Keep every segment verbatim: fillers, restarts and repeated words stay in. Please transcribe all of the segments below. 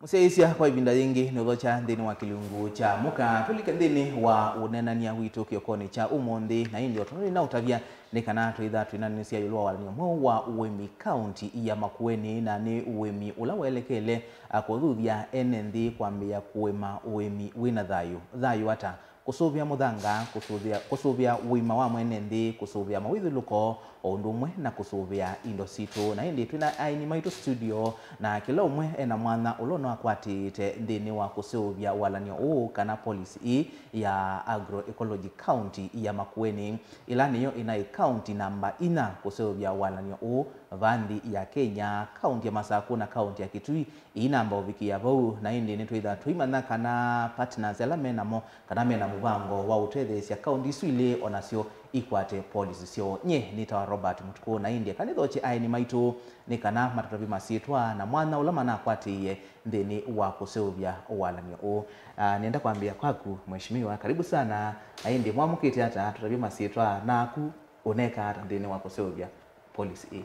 Mũsyaĩĩsya kwa ĩvinda yĩngĩ nĩ ũthokya nthĩnĩ wa kĩlungu kya mũka. Tũlike nthĩnĩ wa ũneenany'a witũ kĩokonĩ kya ũmũnthĩ, na ĩndĩ o tondũ nĩnaũtavya nĩ kana twĩtha twĩnanĩsya ĩũlũ wa walany'o mweũ wa ũĩmi kaunti ya Makueni, na nĩ ũĩmi ũla waelekele, a, kũthuthya ene nthĩ kwambĩĩa kũĩma ũĩmi wĩna thayũ. Thayũ ata? Kũsũvĩa mũthanga, kũsũvĩa, kũsũvĩa ũima wa mwene nthĩ, kũsũvĩa mawĩthyũlũko, o ũndũ ũmwe na kũsũvĩa indo sitũ. Na ĩndĩ twĩ na aeni maitũ studio, na kĩla ũmwe ena mwanya ũla ũnakwatĩĩte nthĩnĩ wa kũseũvya walany'o ũũ kana policy ĩĩ ya agroecology county ya Makueni, ĩla nĩyo ĩnaĩ county namba inya kũseũvya walany'o ũũ va nthĩ ya Kenya. County ya Masakũ na county ya Kitui iinamba ũvikĩa vau, na ĩndĩ nĩtwĩtha tũimanya kana partners ala me namo kana mena mũvango wa ũtetheesya kaunti isu ilĩ o nasyo ikwate policy syoo. Nyie nĩtawa Robert Mũtukũ, na ĩndĩ eka nĩthokye aeni maitũ nĩ kana matũtavye masyĩtwa na mwanya ũla manakwatĩĩe nthĩnĩ wa kũseũvya walany'o ũũ. Ah, nĩenda kwambĩa kwaku, Mheshimiwa, karibu sana, na ĩndĩ mwamũkĩte ata? Tũtavye masyĩtwa naku, ũneka ata nthĩnĩ wa kũseũvya policy ĩĩ?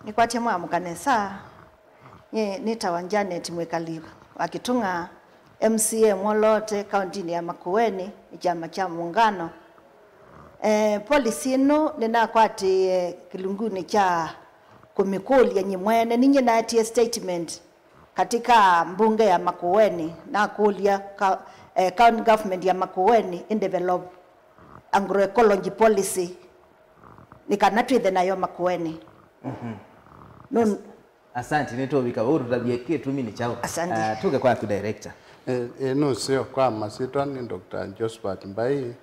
Nĩkwatya mwamũka nesa. Nyie nĩtawa Janet Mwĩkali wa Kĩtũng'a, M C A mwoloote kauntinĩ ya Makueni, kyama kya Muungano. Eh, policy ĩno nĩnakwatĩĩe kĩlungunĩ kya kũmĩkũlya nyie mwene. Ninyie naetie statement katika mbunge ya Makueni, nakũlya ka, eh, county government ya Makueni ĩdevelop agroecology policy nĩ kana twĩthe nayo Makueni. Mhm. Nũ- Asante, nĩtũvika vau, tũtavye kĩtumi nĩ kyaũ. Asante. Ah, tũke kwaku, director. Eh, eh, nũseo, kwa masyĩtwa nĩ Doctor Josephat Mbai,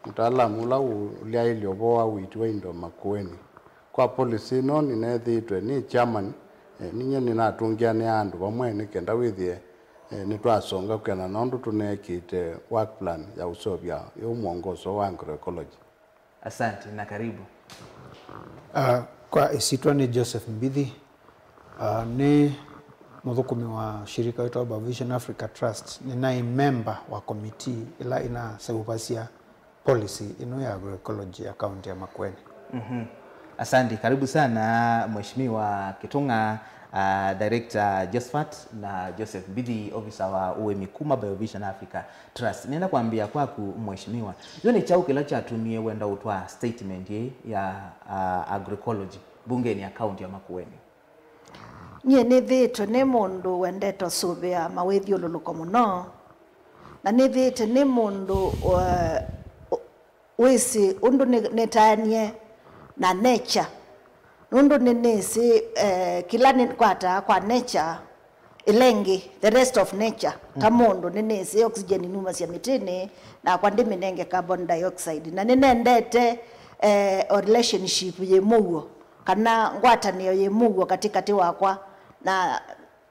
mũtaalamu ũla ũlyaĩlye ũvoo wa ũiiti wa indo Makueni. Kwa policy ĩno nĩneethĩĩtwe nĩ chairman, eh, ninyie nĩnatũngĩanĩa andũ vamwe nĩ kenda wĩthĩe, eh, nĩtwasonga kwĩana na ũndũ tũneekĩte work plan ya ũseũvya yĩu mwongoso wa agroecology. Asante na karibu. Ah, kwa ĩsyĩtwa nĩ Joseph Mbithi. Ah, nĩ mũthũkũmi wa shirika wĩtawa Biovision Africa Trust. Nĩnaĩ member wa committee ĩla ĩnaseũvasya policy ĩno ya agroecology ya kaunti ya Makueni. Mhm. Asante, karibu sana Mheshimiwa Kĩtũng'a, ah, Director Josephat na Joseph Mbithi, officer wa ũĩmi kuma Biovision Africa Trust. Nĩenda kwambĩa kwaku, Mheshimiwa, yo nĩ kyaũ kĩla kyatumie wenda ũtwaa statement ĩĩ ya, ah, agroecology mbungenĩ ya kaunti ya Makueni? Nyie nĩthĩĩtwe nĩ mũndũ wendete ũsũvĩa mawĩthyũlũlũko mũno, na nĩthĩĩte nĩ mũndũ, eh, ũ-, wĩsĩ ũndũ nĩ-, nĩtaanie na nature, nũndũ nĩnĩsĩ, eh, kĩla nĩkwataa kwa nature, ĩla ĩngĩ, the rest of nature, ta mũndũ nĩnĩsĩ oxygen numasya mĩtĩnĩ, nakwa ndĩmĩnenge carbon dioxide, na nĩnendete, eh, o relationship yĩ mũuo, kana ngwatanĩo yĩ mũuo katĩkatĩ wakwa na,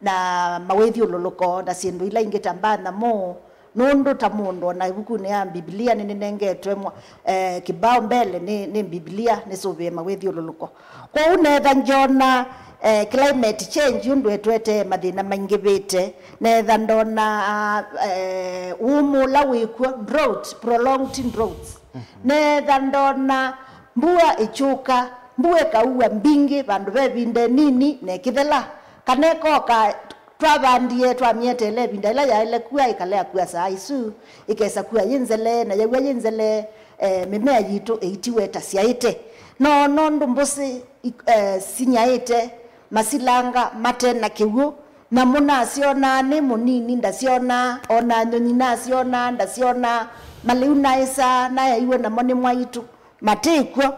na mawĩthyũlũlũko na syĩndũ ila ingĩ ta mbaa nyamũ, nũndũ ta mũndũ, ona ĩvukunĩ ya Mbivilia nĩnĩnengetwe mwa-, eh, kĩbao mbele nĩ, nĩ Mbivilia nĩsũvĩe mawĩthyũlũlũko. Kwoou neetha ngyona, eh, climate change ũndũ ĩtũetee mathĩna maingĩvĩte, neetha ndona, eh, ũmũ ũla wĩkw'o, drought, prolonged droughts. Mhm. Neetha ndona mbua ĩkyũka, mbua ĩkaua mbingĩ vandũ ve ĩvinda ĩnini na ĩkĩthela, kana ĩkoka twavandie, twamĩeteele ĩvinda ĩla yaĩle kua, ĩkalea kua saa isu, ĩkesa kua yĩ nzele, na yaw'a yĩ nzele, eh, mĩmea yitũ ĩitiwe ta syaĩte. No nũndũ mbũsĩ i-, eh, sinyaĩte, masilanga mate na kĩw'ũ, nyamũ nasyonaa nĩ mũnini, ndasyonaa, o na nyũnyi nasyonaa, ndasyonaa, malĩu naĩsaa, naeaiwe namo nĩ mwaitũ, matĩ kw'o,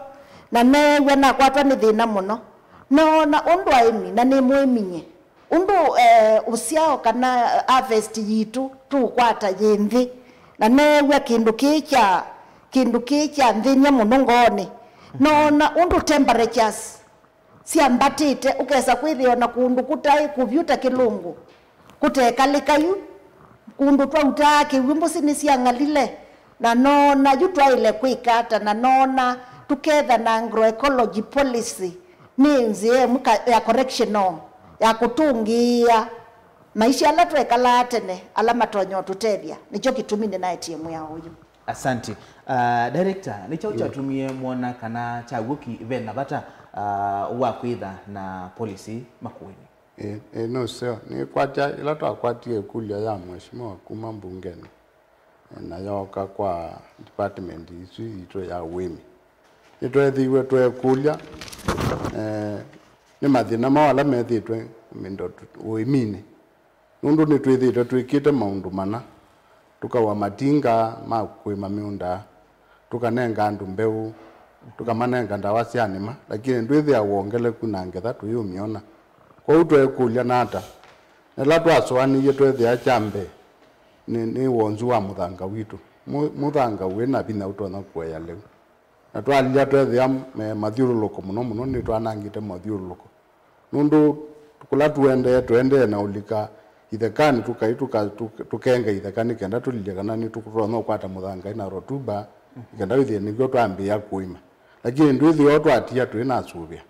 na neew'a nakwatwa nĩ thĩna mũno. Noona ũndũ aĩmi, na nĩ mũĩmi nyie, ũndũ, eh, ũsyao kana harvest yitũ tũũkwata yĩ nthĩ, na neew'a kĩndũ kĩĩ kya, kĩndũ kĩĩ kya nthĩny'a mũno ngoonĩ. Noona ũndũ temperatures syambatĩte, ũkesa kwĩthĩa o na kũndũ kũtaĩ kũvyũ ta kĩlũngũ, kũtekalĩka yu, kũndũ twautaa kĩw'ũ mbũsĩ nĩsyang'alile, na noona yu twaĩle kwĩka ata, na noona tũketha na agroecology policy nĩ nzĩa ĩmwe ka-, ya correctional, ya kũtũngĩĩa maisha ala twekalaa tene, ala matonya ũtũtethya. Nĩkyo kĩtumi nĩnaetie mwĩao ũyũ. Asante. Ah, director, nĩ kyaũ kyatumie mwona kana kyaw'ũki ve na vata, ah, wa kwĩtha na policy Makueni? Ĩĩ, ĩĩ, nũseo. Nĩkwatya, ĩla twakwatie ĩkũlyo ya mheshimiwa kuma mbungenĩ, eh, na yooka kwa department isu yitũ ya ũĩmi, nĩtweethĩiwe tweekũlya, eh, nĩ mathĩna maũ ala methĩĩtwe mĩndo ũĩminĩ. Nũndũ nĩtwĩthĩĩtwe twĩkĩte maũndũ mana, tũkaũa matinga ma kũĩma mĩũnda, tũkanenga andũ mbeũ, tũkamanenga ndawa sya nĩma, lakini ndwĩthĩa wongeleku na ngetha tũyĩũmyona. Kwoou tweekũlya nata? Na ĩla twasũanĩie tweethĩa kya mbee nĩ, nĩ wonzu wa mũthanga witũ. Mũ-, mũthanga wĩ na vinya ũtonya kũea lĩu. Na twalilya tweethĩa, eh, mathyũlũlũko mũno mũno nĩtwanangĩte mathyũlũlũko. Nũndũ kũla tũendee, tũendee na ũlika ithekanĩ, tũkai tũka-, tũk-, tũkenga itheka nĩ kenda tũlilye kana nĩtũtonya ũkwata mũthangai na rotuba, nĩ kenda wĩthĩe nĩkw'o twambĩĩa kũĩma. Lakini ndwĩthĩwa twatia twĩ na asũvĩa.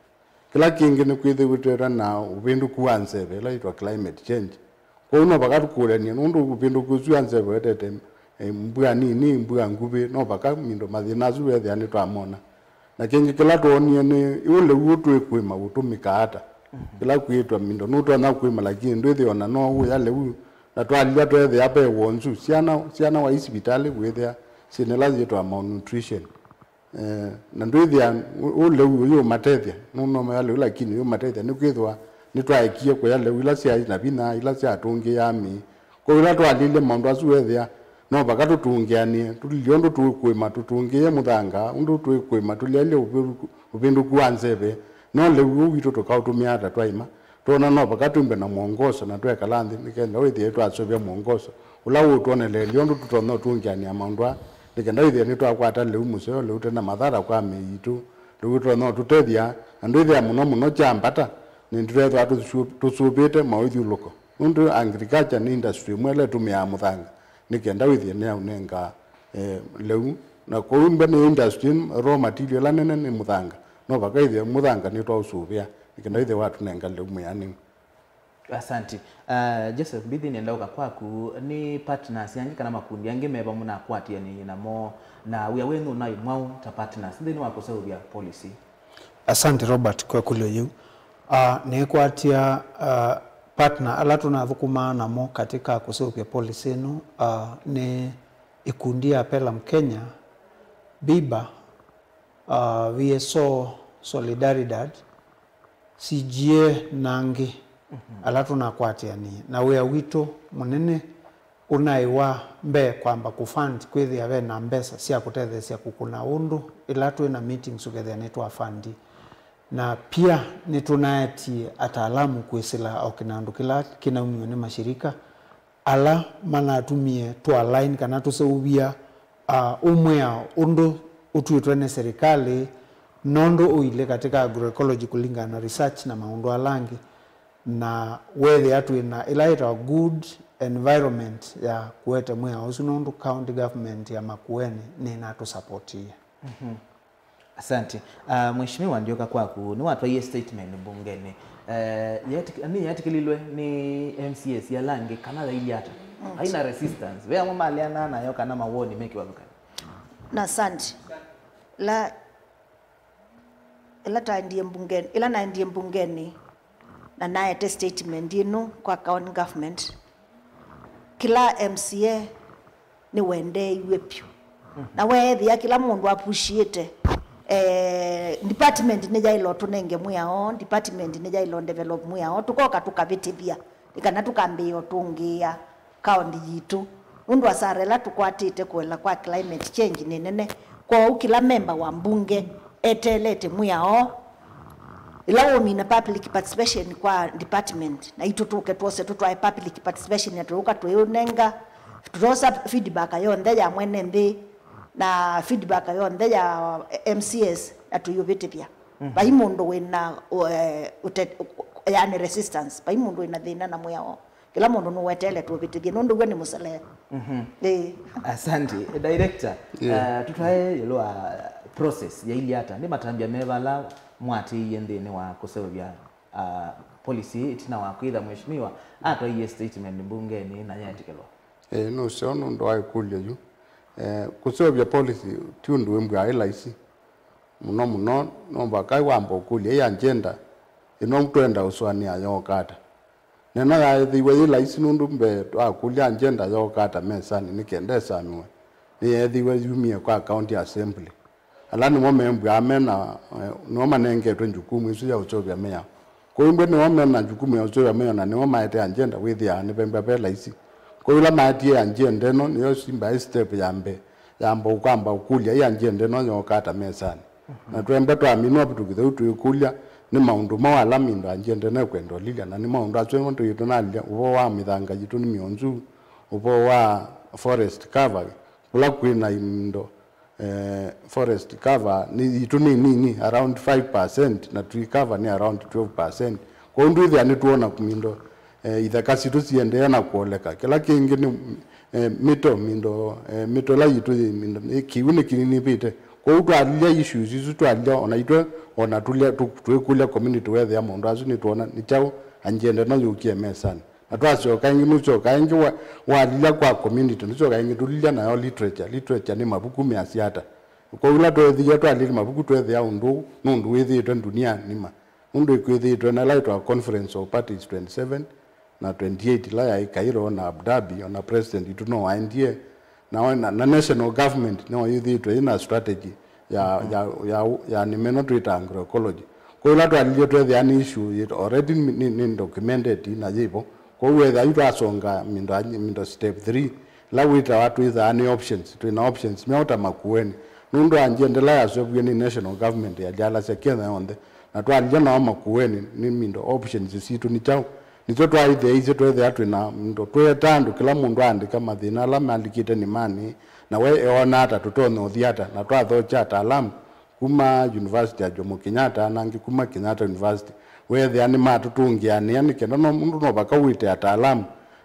Kĩla kĩngĩ nĩkwĩthĩĩtwe na ũvĩndũku wa nzeve ĩla yĩtwa climate change. Kwoou no vaka tũkũlany'e, nũndũ ũvĩndũku ũsu wa nzeve ũetete, eh, mbua nini, mbua nguvĩ, no vaka mindo mathĩna asu weethĩa nĩtwamona. Na kĩngĩ kĩla twoonie nĩ ĩ ũlĩu ũũ twĩkũĩma ũtũmĩkaa ata. Kĩla kwĩtwa mindo nũtonya kũĩma, lakini ndwĩthĩwa na no ũya lĩu, na twalilya tweethĩa ve wonzu. Syana, syana wa isivitalĩ wĩthĩa syĩna ĩla yĩtwa malnutrition. Eh, na ndwĩthĩa ũ-, ũlĩu ũyũmatethya, nũnomea lĩu, lakini ũyũmatethya nĩkwĩthĩwa nĩtwaekie kũya lĩu ila syaĩ na vinya, ila syatũngĩĩaa mĩĩ. Kwoou ĩla twalilye maũndũ asu weethĩa, no vaka tũtũngĩanĩe, tũlilye ũndũ tũkũĩma, tũtũngĩĩe mũthanga, ũndũ tũkũĩma, tũlyaĩlye ũvĩndũku, ũvĩndũku wa nzeve, no lĩu ũũ witũ tũkaũtũmĩa ata twaĩma? Twona no vaka twĩmbe na mwongoso na twekala nthĩ nĩ kenda wĩthĩe twasũvĩa mwongoso ũla ũũtwoneleelya ũndũ tũtonya ũtũngĩanĩa maũndũ aa, nĩ kenda wĩthĩe nĩtwakwata lĩu mũseo, lĩu tena mathara kwa mĩĩ yitũ, lĩu ũtonya ũtũtethya, na ndwĩthĩa mũno mũno kya mbata nĩ tũtethwa tũsu-, tũsũvĩte maũthyũlũko. Nũndũ agriculture nĩ industry ĩmwe ĩla ĩtũmĩaa mũthanga nĩ kenda wĩthĩe nĩyaũnenga, eh, lĩu. Na kwoou mbene ya industry, raw material ĩla nene nĩ mũthanga. No vaka ĩthĩe mũthanga nĩtwaũsũvĩa nĩ kenda wĩthĩe watũnenga lĩu mwĩanĩu. Asante. Uh, Joseph Mbithi, nĩenda ũka kwaku. Nĩ partners angĩ kana makundi angĩ me vamwe na akwatĩanĩi namo, na wĩa wenyu ũnaĩ mwaũ ta partners nthĩnĩ wa kũseũvya policy? Asante Robert kwa ĩkũlyo yĩu. Uh, nĩkwatya, uh, partner ala tũnathũkũmaa namo katika kũseũvya policy ĩno, uh, nĩ ikundi ya Pelum Kenya, Biba, uh, V S O, Solidaridad, C G A na angĩ ala tũnakwatĩanĩe. Na wĩa witũ mũnene ũnaĩ wa mbee kwamba kũfund, kwĩthĩa ve na mbesa sya kũtetheesya kũkũna ũndũ ĩla twĩ na meetings ũkethĩa nĩtwafandi. Na pia nĩtũnaetie ataalamu kwĩsĩla o kĩnandũ kĩla kĩnaumiwe nĩ mashirika ala manatumie tũ align kana tũseũvya, ah, ũmwĩao ũndũ ũtw'ĩtwe nĩ serikali, nũndũ ũilye katika agroecology kũlingana na research na maũndũ ala angĩ, na weethĩa twĩ na ĩla yĩtawa good environment ya kũete mwĩao ũsu, nũndũ county government ya Makueni nĩnatũsapotie. Mhm. Asante. Ah, Mheshimiwa, ndyoka kwaku, nĩwatwaie statement mbungenĩ. Eh, yeetĩk-, nĩyeetĩkĩlilwe nĩ M C As ala angĩ kana yailyĩ ata? Mm. Haina resistance. Ve amwe maleanaa nayo kana mawoni me kĩvathũkany'o? Na asante. La, ĩla twaendie mbungenĩ, ĩla naendie mbungenĩ, na naete statement ĩno kwa county government, kĩla M C A nĩwendeeiw'e vyũ. Na weethĩa kĩla mũndũ apushiĩte, eh, department nĩyaĩle ũtũnenge mwĩao, department nĩyaĩle ũdevelop mwĩao, tũkoka tũkavĩtĩthya, nĩ kana tũkambĩĩa ũtũngĩĩa kaũnti yitũ, nũndũ asara ĩla tũkwatĩte kũela kwa climate change nĩ nene. Kwoou kĩla memba wa mbunge eteelete mwĩao, ĩla ũmina public participation kwa department, naitũ tũke twose tũtwae public participation, na tũũka twĩũnenga, tũtosa feedback yonthe ya mwene nthĩ na feedback yonthe ya M C As, na tũiũvĩtĩthya. Mhm. Vai mũndũ wĩna, eh, ũte-, yani resistance, vai mũndũ wĩna thĩna na mwĩao. Kĩla mũndũ nũweteele tũvĩtĩthye, nũndũ w'o nĩ mũsele. Mhm. Ĩĩ. Asante. Director, yeah, eh, tũtwae ĩũlũ wa process yailyĩ ata? Nĩ matambya meva ala mwatĩĩie nthĩnĩ wa kũseũvya, ah, policy ĩtina wa kwĩtha mheshimiwa atwaie statement mbungenĩ na yetĩkĩlwa? Ĩĩ, nũseo nũndũ wa ĩkũlyo yu. Eh, kũseũvya policy ti ũndũ wĩ mbua ĩ laisi. Mũno mũno, no mũvaka wambe ũkũlya, ĩ agenda ĩno twenda ũsũanĩa yooka ata? Na ĩno yaethĩiwe yĩ laisi nũndũ mbee twakũlya agenda yooka ata mesanĩ nĩ kenda ĩsamĩwe, nĩyeethĩiwe yumie kwa County Assembly. Ala nĩmo membw'aa mena, eh, nĩmo manengetwe njukumu ĩsu ya ũseũvya mĩao. Kwoou mbwe nĩmo mena njukumu ya ũseũvya mĩao na nĩmo maete agenda wĩthĩaa nĩvembwa ve laisi. Kwoou ĩla maetie agenda ĩno nĩyo simbaĩ step ya mbee yamba ũkwamba ũkũlya ĩ agenda ĩno yooka ata mesanĩ. Na twemba twaminwa vitu kĩtheu twĩkũlya nĩ maũndũ mau ala mindo agenda ĩno ĩkwenda ũlilya, na nĩ maũndũ asu nĩmo tũyĩtũ nalilya, ũvoo wa mĩthanga yitũ nĩ mĩonzu, ũvoo wa forest cover, kũla kwĩ na indo, eh, forest cover nĩ yitũ nĩ nini, around five percent, na tree cover nĩ around twelve percent. Kwoou ndwĩthĩa nĩtwona mindo, eh, ithaka sitũ siendee na kũoleka. Kĩla kĩngĩ nĩ, eh, mĩto, mindo, eh, mĩto ĩla yitũ yĩ mindo, ĩ kĩw'ũ nĩkĩninĩvĩte. Kwoou twalilya issues isu, twalilya ona itwe, ona tũlya, tũ-, twĩkũlya community wethĩa maũndũ asu nĩtwona nĩ kyaũ agenda ĩno yũkie mesanĩ. Na twasyoka ĩngĩ, nũsyoka ĩngĩ wa-, walilya kwa community, nũsyoka ĩngĩ tũlilya nayo literature. Literature nĩ mavuku measya ata? Kwoou ĩla tweethĩie twalilye mavuku, tweethĩa ũndũ ũũ nũndũ wĩthĩĩtwe ndunia nima. Nũndũ ĩkwĩthĩĩtwe na ĩla yĩtawa Conference of Parties twenty-seven na twenty-eight ĩla yaĩ Cairo na Abu Dhabi, ona president witũ no waendie, na, na, na national government no yĩthĩĩtwe yĩna strategy ya, ya, ya, ya nĩma ĩno twĩtaa agroecology. Kwa ĩla twalilye tweethĩa nĩ issue yĩ already nĩ, nĩ, nĩ documented na yĩvo. Kwoou wethĩa yu twasonga mindo, mindo step three, ĩla wĩtawa twĩthaa nĩ options, twĩna options myaũ ta Makueni. Nũndũ agenda ĩla yaseũviw'e nĩ national government yalyalasya Kenya yonthe, na twalilya nao Makueni nĩ mindo options sitũ nĩ kyaũ. Nĩkyo twaĩtheeisye tweethĩa twĩna mindo, tweeta andũ, kĩla mũndũ aandĩka mathĩna ala malikĩte nĩmanĩ, na we eona ata tũtonya ũthi ata, na twathokya ataalamu kuma University ya Jomo Kenyatta, na angĩ kuma Kenyatta University, weethĩa nĩmatũtũngĩanĩa nĩ kenda no mũndũ no vaka wĩte ataalamu,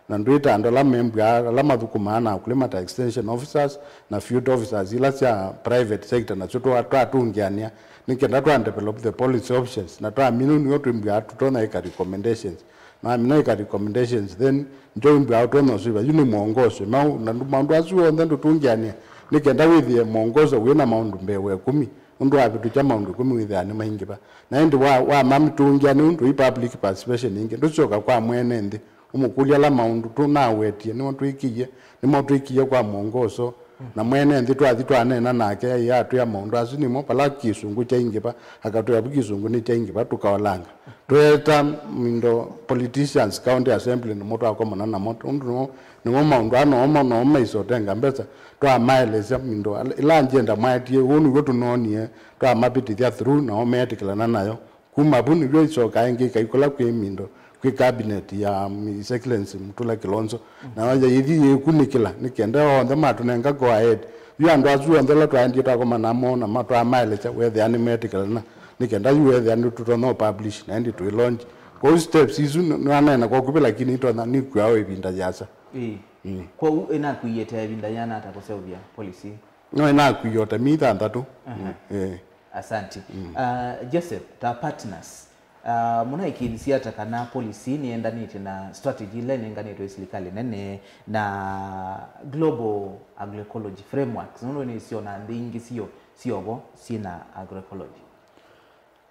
na ndwĩta andũ ala membw'aa, ala mathũkũmaa na akũlĩma ta extension officers na field officers ila sya private sector, nasyo twa-, twatũngĩanĩa nĩ kenda twa develop the policy options, na twamina nĩw'o twĩmbw'aa tũtonya ĩka recommendations. Namina ĩka recommendations, then njo imbw'aa ũtonya ũsũvĩa, yu nĩ mwongoso, na, na maũndũ asu onthe ndũtũngĩanĩa nĩ kenda wĩthĩe mwongoso wĩ na maũndũ mbee wa ĩkũmi. Ũndũ wavĩtũkya maũndũ ĩkũmi wĩthĩaa nĩmaingĩva. Na ĩndĩ wa, wamamĩtũngĩa nĩ ũndũ ĩ public participation ĩngĩ, ndũsyoka kwa mwene nthĩ ũmũkũlya ala maũndũ tũnawetie nĩmo twĩkĩie, nĩmo twĩkĩie kwa mwongoso. Na mwene nthĩ twathi twaneena nake, aĩ atwĩa maũndũ asu nĩmo vala kĩsũngũ kyaingĩva, akatwĩa vu kĩsũngũ nĩkyaingĩva, tũkaolanga. Tweeta mindo politicians, county assembly, nĩmo twakomana namo, ũndũ nĩmo, nĩmo maũndũ aa noo ma-, noo maisotenga mbesa. Twamaelesya mindo ala, ila agenda mwaetie, ũu nĩw'o tũnoonie, twamavĩtĩthya through, nao meetĩkĩlana nayo. Kuma vu nĩw'o isokaa ĩngĩ ĩkaikũla kwĩ mindo, kwĩ cabinet ya His Excellency Mutula Kilonzo. Nayo yaithi yĩkunĩkĩla, nĩ kenda onthe matũnenga go ahead. Yu andũ asu onthe ala twaendie twakomana namo na ma-, twamaelesya, weethĩa nĩmeetĩkĩlana, nĩ kenda yu weethĩa nĩtũtonya ũpublish, na ĩndĩ twĩ launch. Kwoou steps isu nĩ-, nĩwaneena kwa ũkuvĩ, lakini itonya nĩkuawa ĩvinda yĩasa. Ĩĩ. Mm. Kwoou ĩnakuie ta ĩvinda yĩana ata kũseũvya policy? No ĩnakuie o ta myei thanthatũ. Aha. Mm, eh. Asanti. Mm. Ah, Joseph, ta partners, ah, mũnaĩkĩĩthisye ata kana policy nĩyendanĩtye na strategy ila inenganĩtwe nĩ silikalĩ nene na global agroecology frameworks, nũndũ nĩsyo na nthĩ ingĩ syo, syovo syĩna agroecology?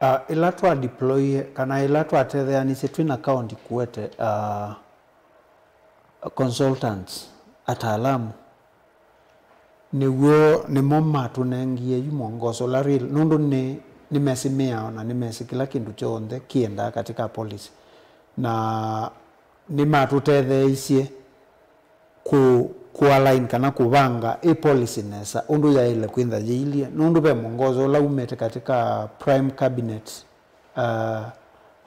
Ah, ĩla twa deploy kana ĩla twatetheanisye twĩ na county kũete, ah, consultants, ataalamu, nĩw'o, nĩmo matũnengie yu mwongoso ũla real, nũndũ nĩ, nĩmesĩ mĩao na nĩmesĩ kĩla kĩndũ kyonthe kĩendaa katika policy. Na nĩmatũtetheeisye kũ, kũ align kana kũvanga ĩ policy nesa ũndũ yaĩle kwĩntha yĩilyĩ, nũndũ ve mwongoso ũla umĩte katika Prime Cabinet, uh,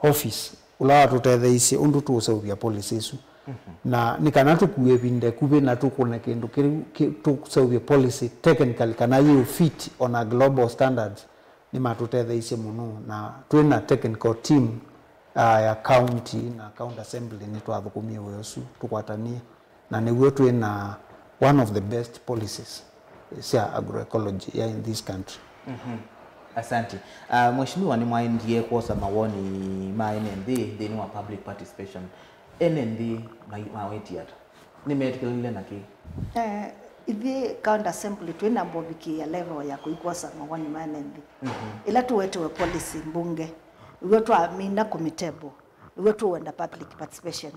Office, ũla watũtetheeisye ũndũ tũũseũvya policy ĩsu. Mhm. Na nĩ kana tũkue ĩvinda ĩkuvĩ na tũkũne kĩndũ kĩu kĩ-, tũseũvye policy technically kana yĩ fit on a global standards. Nĩmatũtetheeisye mũno, na twĩ na technical team, ah, ya county na county assembly nĩtwathũkũmie wĩa ũsu tũkwatanie, na nĩw'o twĩ na one of the best policies sya agroecology ya in this country. Mhm. Asante. Ah, Mheshimiwa, nĩmwaendie kwosa mawoni ma ene nthĩ nthĩnĩ wa public participation. Ene nthĩ mai-, mawĩtie ata? Nĩmetĩkĩlanile na kĩ? Eh, ithyĩ County Assembly twĩ na mbovikĩĩa level ya kũikwosa mawoni ma ene nthĩ. Mhm. Ĩla tũwetewe policy mbunge, nĩw'o twamina kũmĩtable. nĩw'o tũwenda public participation,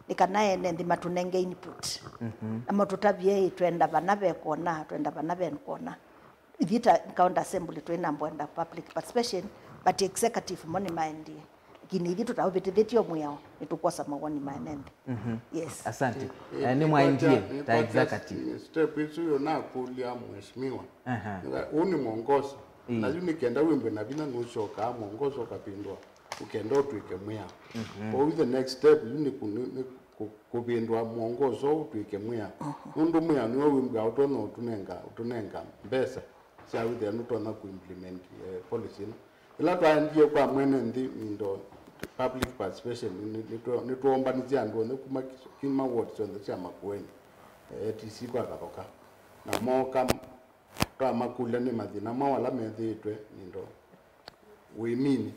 nĩ kana ene nthĩ matũnenge input. Mhm. Na matũtavye, "Ĩ, twenda vana ve kona, twenda vana ve kona." Ithyĩ ta county assembly twĩ na mbwenda public participation, but executive mo nĩmaendie. Lakini ithyĩ tũtaũvĩtĩthĩtye o mwĩao, nĩtũkwosa mawoni ma ene nthĩ. Mhm. Yes. Asante. Eh, nĩ mwaendie ta executive. Step ĩsu yo nakũlya mheshimiwa. Aha. Ũũ nĩ mwongoso. Ĩĩ. Na yu nĩ kenda wĩmbwe na vinya nũsyokaa mwongoso ũkavĩndũa, ũkenda ũtw'ĩke mwĩao. Mhm. Kwoou the next step yu nĩ kũ-, nĩ, nĩ kũ-, kũvĩndũa mwongoso ũtw'ĩke mwĩao. Mhm. Nũndũ mwĩao nĩwe wĩmbwaa ũtonya ũtũnenga, ũtũnenga mbesa sya wĩthĩa nũtonya kũ implement, eh, policy ĩno. Ĩla twaendie kwa mwene nthĩ Mindo public participation, nĩ, nĩ, nĩtwo-, nĩtwoombanisye andũ onthe kuma kĩ-, kuma ward syonthe sya Makueni, eh, A T C kwa Kathoka. Na mooka, twamakũlya nĩ mathĩna maũ ala methĩĩtwe Mindo ũĩminĩ,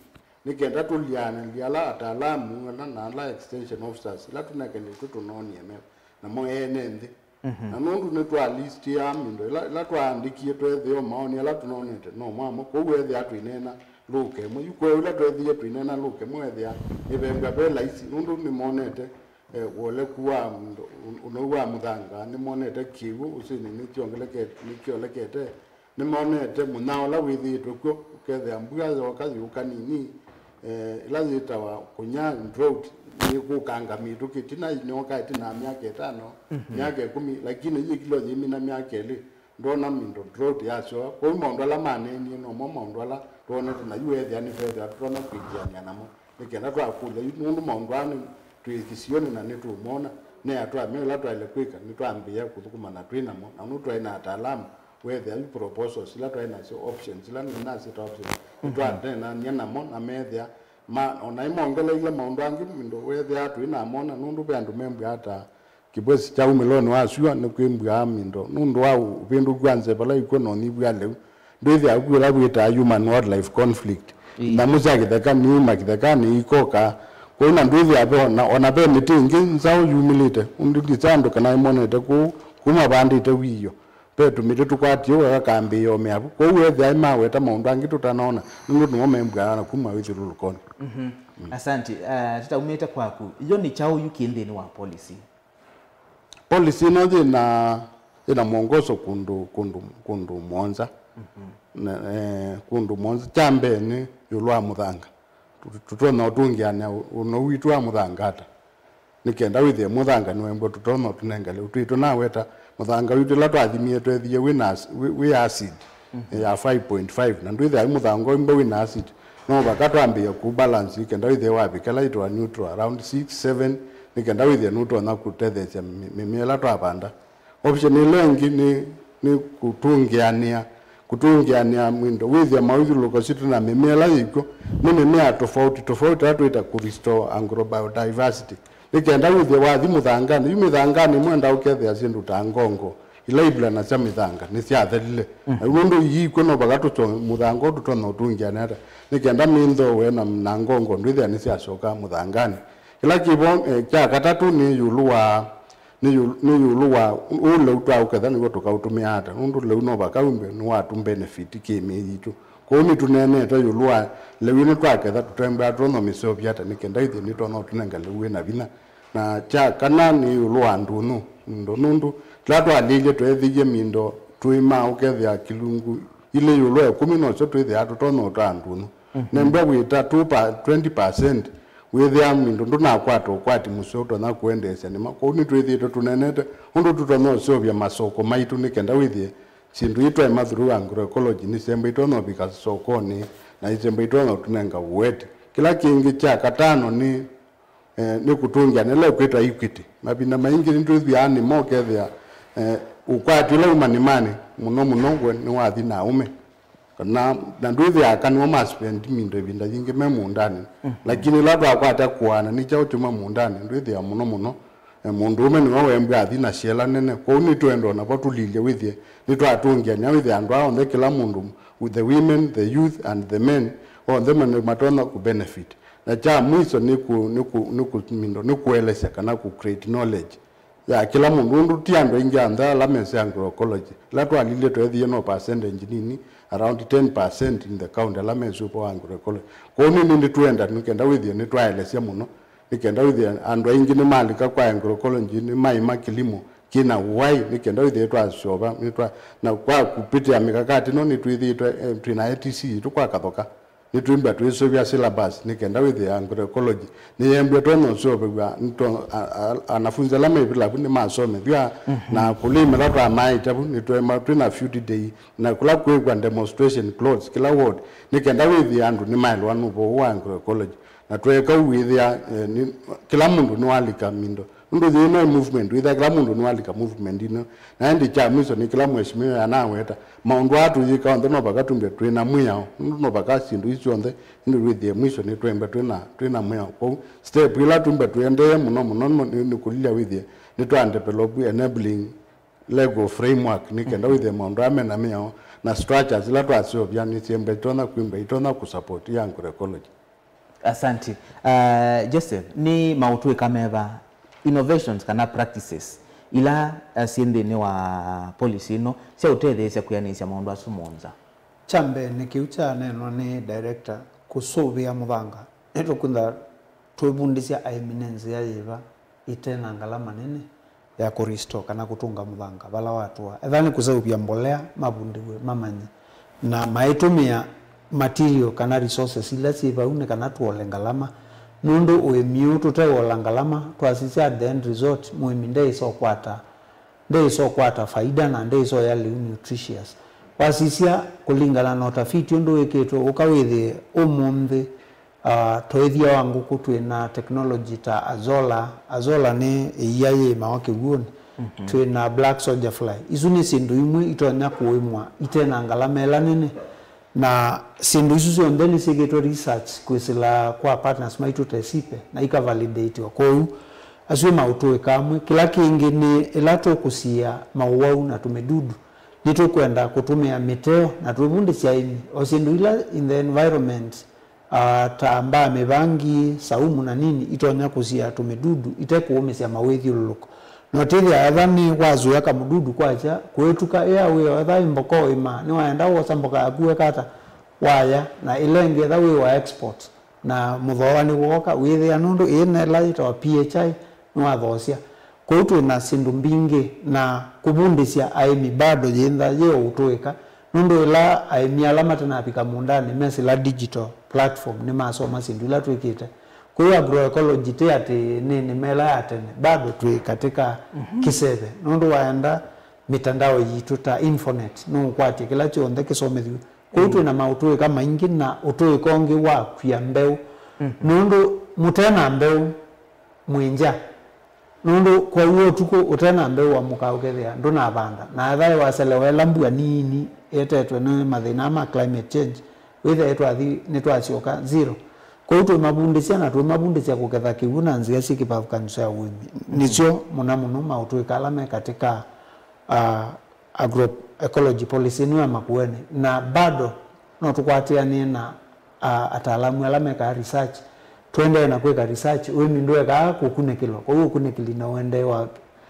nĩ kenda tũlianĩlye ala ataalamu ala na ala extension officers ila tũnekanĩtw'e tũnonie me namo ene nthĩ. Mhm. Na nũndũ nĩtwalistia Mindo ila, ila twaandĩkie tweethĩa o maoni ala tũnonete no mwamo, kwoou weethĩa twĩneena lũka ĩmwe. Yu kweũ ila tweethĩie twĩneena lũka ĩmwe weethĩa nĩvembwa ve laisi, nũndũ nĩmonete, eh, ũoleku wa Mindo, ũ-, ũnou wa mũthanga, nĩmonete kĩw'ũ ũsĩnĩ nĩkyongelekete, nĩkyolekete, nĩmonete mũnyao ũla wĩthĩĩtwe kw'o, ũkethĩa mbua yooka yĩũka nini, eh, ĩla yĩtawa kũnya, drought, nĩkũkanga mĩtũkĩ. Ĩtina yooka ĩtina ya myaka ĩtano, mhm, myaka ĩkũmi, lakini yĩkilwa yĩmina myaka ĩlĩ, ndona Mindo drought yasyoa. Kwoou maũndũ ala maneenie nomo maũndũ ala twonete, na yu weethĩa nĩtweethĩwa tũtonya kwĩkĩanĩa namo. Nĩ kenda twakũlya yu, nũndũ maũndũ aa nĩ twĩ kĩsionĩ na nĩtũmona, nĩ atũa meũ ĩla twaĩle kwĩka, nĩtwambĩĩa kũthũkũma na twĩ namo, na nũndũ twaĩ na ataalamu, weethĩa yu proposals ila twaĩ nasyo, options ila nĩnasyĩta options, mhm, nĩtwaneenanie namo na meethĩa ma, o na ĩmongeleile maũndũ angĩ, Mindo weethĩa twĩ namo, na nũndũ ve andũ membw'aa ta kĩvwesi kya umĩlonĩ wa syũa nĩkwĩmbw'aa Mindo nũndũ wa ũvĩndũku wa nzeve vala ikw'o na ũnyivu wa lĩu. Ndwĩthĩaa kwĩ ũla wĩtaa human wildlife conflict. Ĩĩ. Nyamũ sya kĩtheka niuma kĩthekanĩ ikoka kũu, na ndwĩthĩaa ve ona, ona ve mĩtĩ ĩngĩ nzaũ yumĩlĩte. Ũndũ ndisa andũ kana ĩmonete kũu, kũu mavandĩte wĩio. Ve tũmĩtĩ tũkwatie ũu kakambĩĩa ũmea vu. Kwoou weethĩa maweta maũndũ angĩ tũtanoona, nũndũ nĩmo membw'aa na kuma wĩthyũlũlũkonĩ. Mhm. Mm. Asante. Ah, tũtaumĩte kwaku, yo nĩ kyaũ yu kĩ nthĩnĩ wa policy? Policy ĩno yĩna, yĩna mwongoso kũndũ, kũndũ, kũndũ mũonza. Mhm. Na, eh, kũndũ mũonza. Kya mbee nĩ ĩũlũ wa mũthanga. Tũ-, tũtonya ũtũngĩanĩa ũ-, ũnou witũ wa mũthanga ata? Nĩ kenda wĩthĩe mũthanga nĩwembwa tũtonya ũtũnenga lĩu. Twĩ tũnaweta mũthanga witũ ĩla twathimie tweethĩie wĩ na ac-, wĩ, wĩ acid, mhm, ya five point five. Na ndwĩthĩa mũthanga ũmwe wĩ na acid. No vaka twambĩĩe kũ balance ĩ kenda wĩthĩe wavika ĩla yĩtawa neutral, around six, seven, nĩ kenda wĩthĩe nũtonya kũtetheesya mĩ-, mĩmea ĩla twavanda. Option ĩla ĩngĩ nĩ, nĩ kũtũngĩanĩa, kũtũngĩanĩa Mindo, wĩthĩa mawĩthyũlũlũko sitũ na mĩmea ĩla yĩkw'o nĩ mĩmea tofauti tofauti, ĩla twĩta kũ restore agrobiodiversity. Nĩ kenda wĩthĩe wathi mũthanganĩ, yu mĩthanganĩ ĩmwe enda ũkethĩa syĩndũ ta ngongo, ila ivulanasya mĩthanga, nĩsyathelile. Mhm. Na yu nũndũ iikw'o no vaka tũsyo mũthanga ũũ tũtonya ũtũngĩanĩa ata, nĩ kenda mĩnthooe na, na ngongo ndwĩthĩa nĩsyasyoka mũthanganĩ. Kĩla kĩvo, eh, kya katatũ nĩ ĩũlũ wa, nĩ ĩũlũ, nĩ ĩũlũ wa ũ lĩu twaũketha nĩw'o tũkaũtũmĩa ata, nũndũ lĩu no vaka wĩmbwe nĩwatũ benefit kĩ mĩĩ yitũ. Kwoou nĩtũneenete ĩũlũ wa lĩu ĩno twaketha tũtembea tũtonya mĩseũvya ata nĩ kenda ĩthĩ nĩtonya ũtũnenga lĩu wĩ na vinya. Na kya kana nĩ ĩũlũ wa ndũnyũ, Mindo, nũndũ kĩla twalĩlye tweethĩie Mindo tũĩma ũkethĩa kĩlungu ilĩ ĩũlũ wa ĩkũmi nosyo twĩthĩaa tũtonya ũtaa ndũnyũ. Mhm. Nembwa wĩta two pa-, twenty percent wĩthĩaa Mindo ndũnakwata ũkwati mũseo ũtonya kũendeesya nĩma. Kwoou nĩtwĩthĩĩtwe tũneenete ũndũ tũtonya ũseũvya masoko maitũ nĩ kenda wĩthĩe syĩndũ ii twaĩma through agroecology nĩsyemba itonya ũvika sokonĩ na isyemba itonya ũtũnenga ũweti. Kĩla kĩngĩ kya katano nĩ, eh, nĩ kũtũngĩa nĩ ĩla ĩkwĩtwa equity. Mavinda maingĩ nĩtwĩthĩaa nĩmo ũkethĩa, eh, ũkwati ũla uma nĩmanĩ mũno mũno we nĩwathi na aũme. Kana, na ndwĩthĩaa kana nĩmo ma spend Mindo ĩvinda yingĩ me mũũndanĩ. Mhm. Lakini ĩla twakwata kũaana nĩ kyaũ kyauma mũũndanĩ, ndwĩthĩaa mũno mũno, eh, mũndũũme nĩwe wembwa athi na syela nene. Kwoou nĩtwenda o navo tũlilye wĩthĩe nĩtwatũngĩanĩa wĩthĩe andũ aa onthe kĩla mũndũ, the women, the youth and the men, onthe mane-, matonya kũ benefit. Na kya mwiso nĩ kũ-, nĩ kũ-, nĩ kũ-, Mindo, nĩ kũelesya kana kũ create knowledge ya kĩla mũndũ, ũndũ ti andũ aingĩ onthe ala mesĩ agroecology. Ĩla twalilye tweethĩie no percentage nini, around ten percent in the county, ala mesĩ ũvoo wa agroecology. Kwoou nĩ, nĩ, nĩtwenda, nĩkenda wĩthĩe nĩtwaelesya mũno, Nĩ kenda wĩthĩe andũ aingĩ nĩmalika kwa agroecology, nĩmaima kĩlimo kĩna ũwai, nĩ kenda wĩthĩe twasyova, nĩtwa-, na kwa kũpĩtĩa mĩkakati ĩno nĩtwĩthĩĩtwe, eh, twĩna A T C yitũ kwa Kathoka. Nĩtwĩmbwa twĩsũvya syllabus nĩ kenda wĩthĩe agroecology nĩyembwe tonya ũseũvĩw'a, nĩto-, a-, a-, anafunzi ala me vilavu nĩmasomethw'a, na kũlĩmĩla twamaĩte vu, nĩtwema twĩna field day, na kũla kwĩkwa demonstration plots kĩla ward, nĩ kenda wĩthĩe andũ nĩmaelewa nũvo ũũ wa agroecology. Na tweeka ũu wĩthĩa, eh, nĩ, kĩla mũndũ nĩwalika mindo. Nũndũ yĩĩ no movement, wĩthĩa kĩla mũndũ nĩwalika movement ĩno. Na ĩndĩ kya mwiso nĩ kĩla mheshimiwa anaweta, maũndũ aa tũyĩka onthe no vaka twĩmbwe twĩ na mwĩao. Nũndũ no vaka syĩndũ isu syonthe, ĩndĩ wĩthĩe mwiso nĩtwĩmbwe twĩ na, twĩ na mwĩao. Kwoou, step ĩla twĩmbwe tũendee mũno mũno nĩ, nĩ kũlilya wĩthĩe nĩtwa develop enabling legal framework nĩ kenda wĩthĩe maũndũ aa mena mĩao na structures ila twaseũvya nĩsyĩmbwe itonya kwĩmbwa itonya kũsupport ya agroecology. Asante. Uh, Joseph, nĩ maũtũĩka meva innovations kana practices ila, uh, syĩ nthĩnĩ wa policy ĩno sya ũtetheesya kwĩanĩsya maũndũ asu mũonza? Kya mbee nĩ kĩu kyaneenwa nĩ director, kũsũvĩa mũthanga. Nĩtũkwĩtha twĩvundĩsya aĩmi nĩ nzĩa yĩva ĩte na ngalama nene ya kũ restore kana kũtũnga mũthanga vala watũa. Ethĩwa nĩ kũseũvya mbolea, mavundĩw'e, mamanye. Na maitũmĩa material kana resources ila syĩ vau nĩ kana tũole ngalama. Nũndũ ũĩmi ũũ tũteũola ngalama, twasisya at the end result, mũĩmi ndeĩsa ũkwata, ndeĩsa ũkwata faida na ndeĩsa ũya lĩu nutritious. Wasisya kũlingana na ũtafiti ũndũ wĩkĩtwe, ũka wĩthĩe ũmũnthĩ, Ah, ta ũĩthya wa ngũkũ twĩ na technology ta Azolla. Azolla nĩ ĩia yĩĩmawa kĩw'ũnĩ. Twĩ na black soldier fly. Isu nĩ syĩndũ imwe itonya kũĩmwa ite na ngalama ĩla nene. Na syĩndũ isu syonthe nĩsyĩkĩtwe research kwĩsĩla kwa partners maitũ ta Esipe, na ika validatewa. Kwoou, asu nĩ maũtũĩka amwe. Kĩla kĩngĩ nĩ ĩla tũkũsiĩa maũwau na tũmĩdudu, nĩtũkwenda kũtũmĩa mĩteo na twĩvundĩsya aĩmi o syĩndũ ila in the environment, ah, ta mbaa, mĩvangi, saumu na nini itonya kũsiĩa tũmĩdudu ite kũũmĩsya mawĩthyũlũlũko. Na ũtĩthĩa ethĩwa nĩ wazũĩa kamũdudu kwakya kũĩtuka ĩa wĩoo, ethĩwa ĩ mboka ũĩmaa, nĩwaenda wosa mboka yaku weka ata? Waya, na ĩla ĩngĩ ethĩwa wĩ wa export, na mũthooa nĩwooka, wĩthĩa nũndũ ĩĩ nela yĩtawa P H I nĩwathoosya. Kwoou twĩ na syĩndũ mbingĩ, na kũvundĩsya aĩmi bado yĩ nza yĩ o ũtũĩka, nũndũ ĩla aĩmi ala matanavika mũũndanĩ mesĩla digital platform, nĩmasoma syĩndũ ila twĩkĩte. Kwoou agroecology ti atĩ nĩ nĩma ĩla ya tene, bado twĩ katika kĩseve, nũndũ waenda mĩtandao yitũ ta Infonet, nũũkwatya kĩla kyonthe kĩsomethw'e. Kwoou twĩ na maũtũĩka maingĩ na ũtũĩka ũngĩ wa kwia mbeũ. Nũndũ mũte na mbeũ, mwĩ ngya. Nũndũ kwaua ũtukũ ũte na mbeũ, wamũka ũkethĩa ndũnavanda. Na ethĩwa waselewa ĩla mbua nini ĩetetwe nĩ mathĩna ma climate change, wĩthĩa twathi nĩtwasyoka zero. Kwoou twĩmavundĩsya na twĩmavundĩsya kũketha kĩw'ũ na nzĩa syĩ kĩvathũkany'o sya ũĩmi. Nĩsyo mũno mũno maũtũĩka ala me katika, ah, agroecology policy ĩno ya Makueni, na bado no tũkwatĩanĩe na, ah, ataalamu ala mekaa research, tũendee na kwĩka research. Ũĩmi ndũekaa kũkunĩkĩlwa, kwoou ũkunĩkĩli no ũendee wa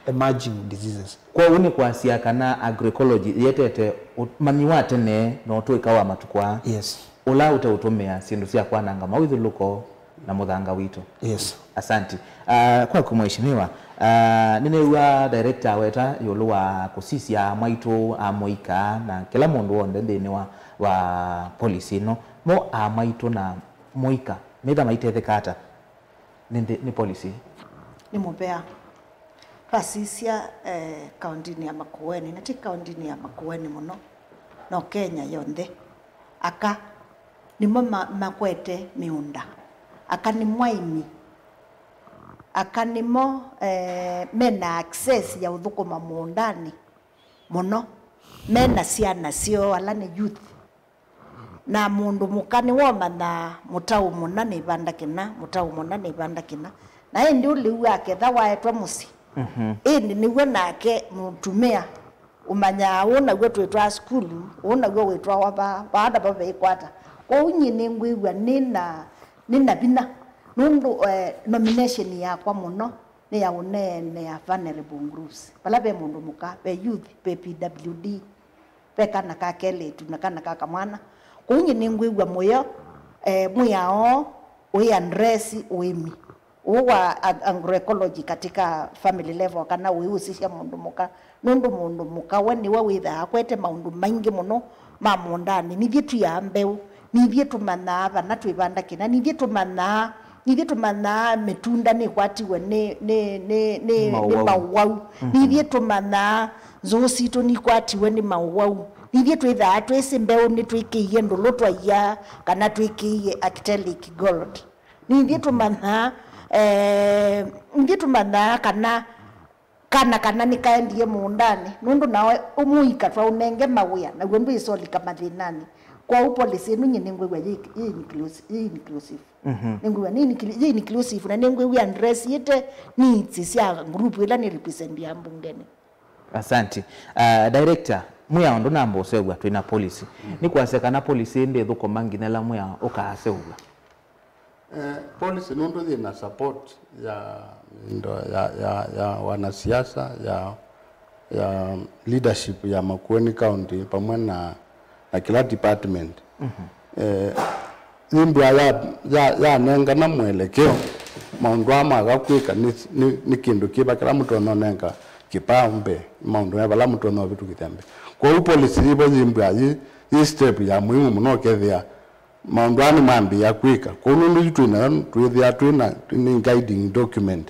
emerging diseases. Kwoou nĩ kwasya kana agroecology yĩetete ũmanyi wa tene na ũtũĩka wa matukũ aa. Yes. Ũla ũteũtũmĩa syĩndũ sya kwananga mawĩthyũlũko na mũthanga witũ. Yes. Asanti. Ah, kwaku mheshimiwa, ah, nĩnew'a director aweta ĩũlũ wa kũsisya amwaitũ, amũika na kĩla mũndũ w'onthe nthĩnĩ wa, wa policy ĩno. Mo amwaitũ na mũika, metha maitetheka ata nĩ nthĩ, nĩ policy? Nĩ mũvea. Twasisya, eh, kaũndĩnĩ ya Makueni, na ti kaũndĩnĩ ya Makueni mũno, no Kenya yonthe, aka nĩmo ma-, makwete mĩũnda. Aka nĩmo aĩmi. Aka nĩmo, eh, mena access ya ũthũkũma mũũndanĩ mũno. Mena syana syoo, ala nĩ youth. Na mũndũ mũka nĩwomanyaa mũtaũ mũna nĩ ĩvanda kĩna, mũtaũ mũna nĩ ĩvanda kĩna. Na ĩndĩ ũlĩu aketha waetwa mũsyĩ. Ĩndĩ nĩw'o nake mũtumĩa ũmanyaa, ũũ naw'o twĩtwaa sukulu, ũũ naw'o wĩtwawa vaa, vaa navo veĩkwata. Kwoou nyie nĩngwĩw'a nĩ na, nĩ na vinya. Nũndũ, eh, nomination yakwa mũno nĩ ya ũneenea vulnerable groups. Vala ve mũndũ mũka, ve youth, ve P W D, ve kana ka kelĩtu na kana ka kamwana. Kwoou nyie nĩngwĩw'a mũyo, eh, mwĩao ũĩ address ũĩmi. Ũũ wa ag-, agroecology katika family level, kana ũiusisya mũndũ mũka, nũndũ mũndũ mũka we nĩwe wĩthaa akwete maũndũ maingĩ mũno ma mũũndanĩ. Nithyĩ twiaa mbeũ, nithyĩ tũmanyaa vana twĩvanda kĩna, nithyĩ tũmanyaa, nithyĩ tũmanyaa mĩtunda nĩkwatiwe nĩ, nĩ, nĩ, nĩ, nĩ Mawau. mawau. Mhm. Nithyĩ tũmanyaa nzũũ sitũ nikwatiwe nĩ mawau. Nithyĩ twĩthaa twĩsĩ mbeũ nĩtwĩkĩie ndũlũ twaia kana twĩkĩie actellic gold. Nithyĩ tũmanyaa, eh, nithyĩ tũmanyaa kana kana kana nĩkaendie mũũndanĩ, nũndũ nawe ũmũika twaũnenge mawĩa, naw'o ndwĩsolika mathĩnanĩ. Kwoou policy ĩno nyie nĩngwĩw'a yĩ, yĩ inclusi-, yĩ inclusive. Mhm. Nĩngwĩw'a nĩ inclu-, yĩ inclusive, na nĩngwĩw'a addressĩte needs sya group ĩla nĩ represent ya mbungenĩ. Asante. Uh, director, mwĩao ndũnamba ũseũvw'a twĩ na policy. Nĩ kwasya kana policy ĩĩ ndĩthũkũma nginya ĩla mwĩao ũkaaseũvw'a? Eh, policy nũndũ yĩ na support ya indo ya, ya, ya wanasiasa, ya, ya leadership ya Makueni County pamwe na, na kila department. Mhm. Eh, yĩmbwa ya, ya, yanengana mwelekeo, maũndũ aa maga kwĩka nĩ, nĩ, nĩ kĩndũ kĩva kĩla mũtonya ũnenga kĩpaũmbe, maũndũ me vala mũtonya ũvĩtũkĩthya mbee. Kwoou policy yĩvo yĩmbwa yĩ, yĩ step ya mũimu mũno ũkethĩa maũndũ aa nĩmambĩĩa kwĩka. Kwoou nũndũ yu twĩ nayo, twĩthĩa twĩ na, twĩ nĩ guiding document.